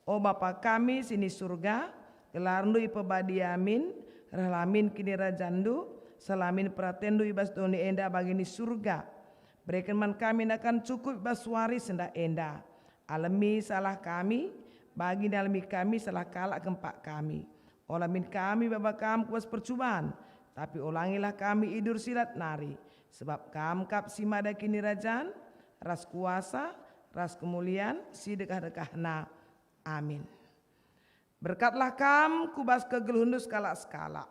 "O Bapa kami si ni Surga, gelarNdu ipebadia min, rehlah min kinirajanNdu, seh min peratenndu i bas doni enda bagi ni Surga. Bereken man kami nakan cukup i bas wari sendah enda. Alemi salah kami, bagi nalemi kami salah kalak kempak kami. Ola min kami baba Kam ku bas percuban, tapi olangilah kami idur si lat nari, sebab Kam kap si mada kinirajan, ras kuasa, ras kemulian si dekah-dekahna. Amin." Berkatlah kam ku bas kegeluhenndu sekalak-sekalak.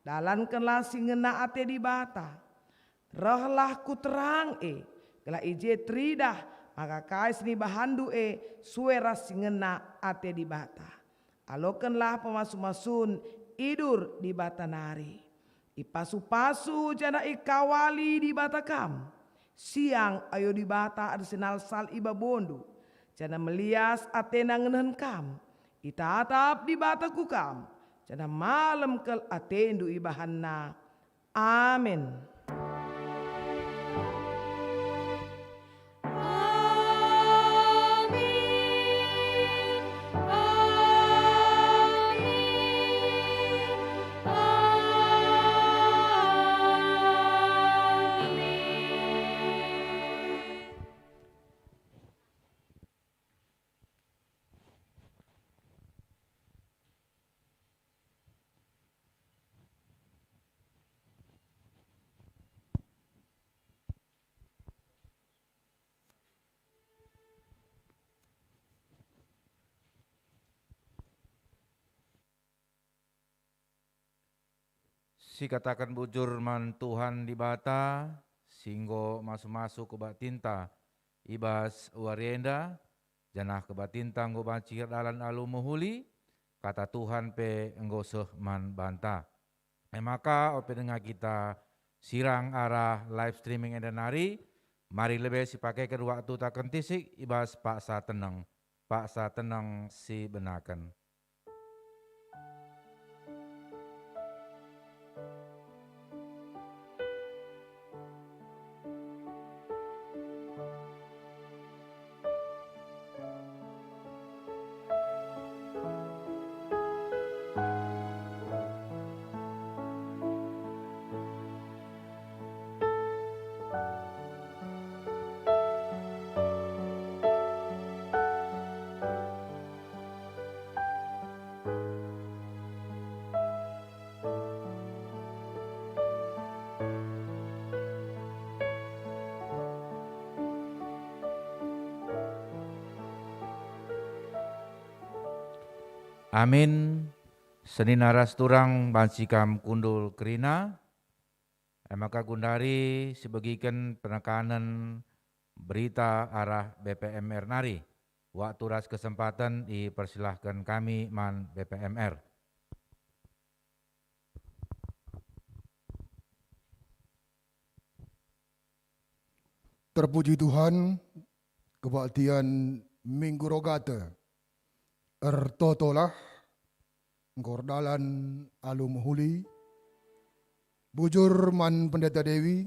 Dalankenlah si ngena ate Dibata. Rehlah ku terang e, gelah i je teridah maka kai si nibahanndu e sue ras si ngena ate Dibata. Alokenlah pemasu-masun idur Dibata nari. Ipasu-pasu janah ikawali Dibata kam. Siang ayo Dibata ersinalsal i babondu, janah melias ateNa ngenehen kam. Itatap Dibata ku kam, janah malem kal atendu ibahanNa. Amin. Amin. Amin. Amin. Sikataken bujur man Tuhan Dibata, si enggo masu-masu kebaktinta i bas wari enda, janah kebaktinta enggo banci erdalan alu mehuli, kata Tuhan pe enggo seh man banta. E maka, ope denga kita sirang arah live streaming enda nari, mari lebe sipakeken waktu ta kentisik i bas paksa teneng, paksa teneng si benaken. Amin. Senina ras turang banci kam kundul kerina. E maka gundari sibegiken penekanen berita arah B P M R nari. Waktu ras kesempaten ipersilahken kami man B P M R. Terpuji Tuhan, kebaktian Minggu Rogate. Ertotolah, enggo erdalan alu mehuli. Bujur man Pendeta Dewi,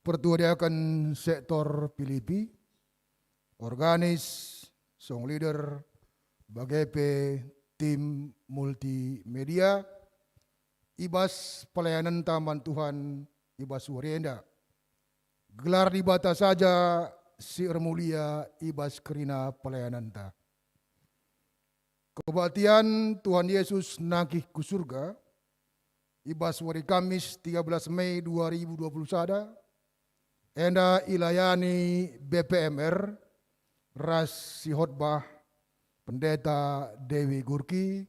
pertua diaken sektor Pilipi, organis, song leader, bage pe tim multimedia, i bas pelayanenta man Tuhan i bas wari enda. Gelar Dibata saja si ermulia i bas kerina pelayanenta. Kebaktian Tuhan Yesus nangkih ku Surga i bas wari Kamis tiga belas Mei dua ribu dua puluh sada, enda ilayani B P M R ras si khotbah Pendeta Dewi Gurki,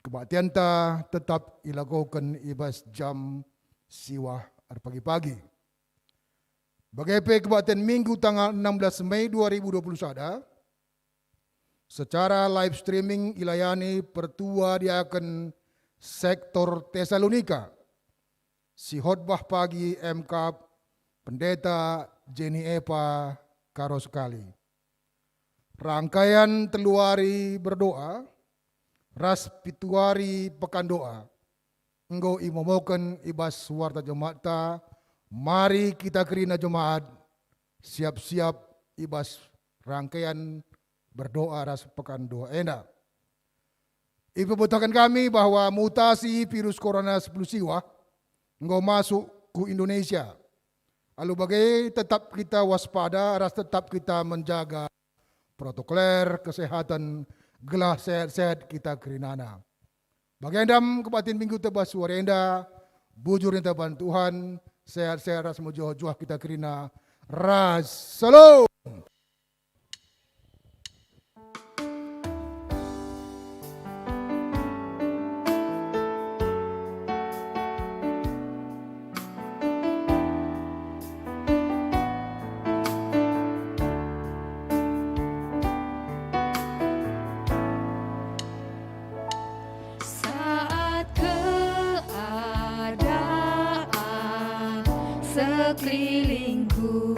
kebaktianta tetap ilakoken i bas jam siwah erpagi-pagi. Bage pe kebaktian Minggu tanggal enam belas Mei dua ribu dua puluh sada, secara live streaming ilayani pertua diaken sektor Tesalonika, si khotbah pagi emkap Pendeta Jenny Epa Karo Sekali. Rangkaian telu wari berdoa, ras pitu wari pekan doa, enggo imomoken i bas warta jemaat ta, mari kita kerina jemaat siap-siap i bas rangkaian berdoa ras pekan doa enda. Ipeberitaken kami bahwa mutasi virus corona sepuluh siwah enggo masuk ku Indonesia. Alu bage, tetap kita waspada ras tetap kita menjaga protokoler kesehatan gelah sehat-sehat kita kerinana. Bagenda me kebaktin Minggu tebas wari enda, bujur ninta ban Tuhan, sehat-sehat ras mejuah-juah kita kerina ras Salom. Saat keadaan sekelilingku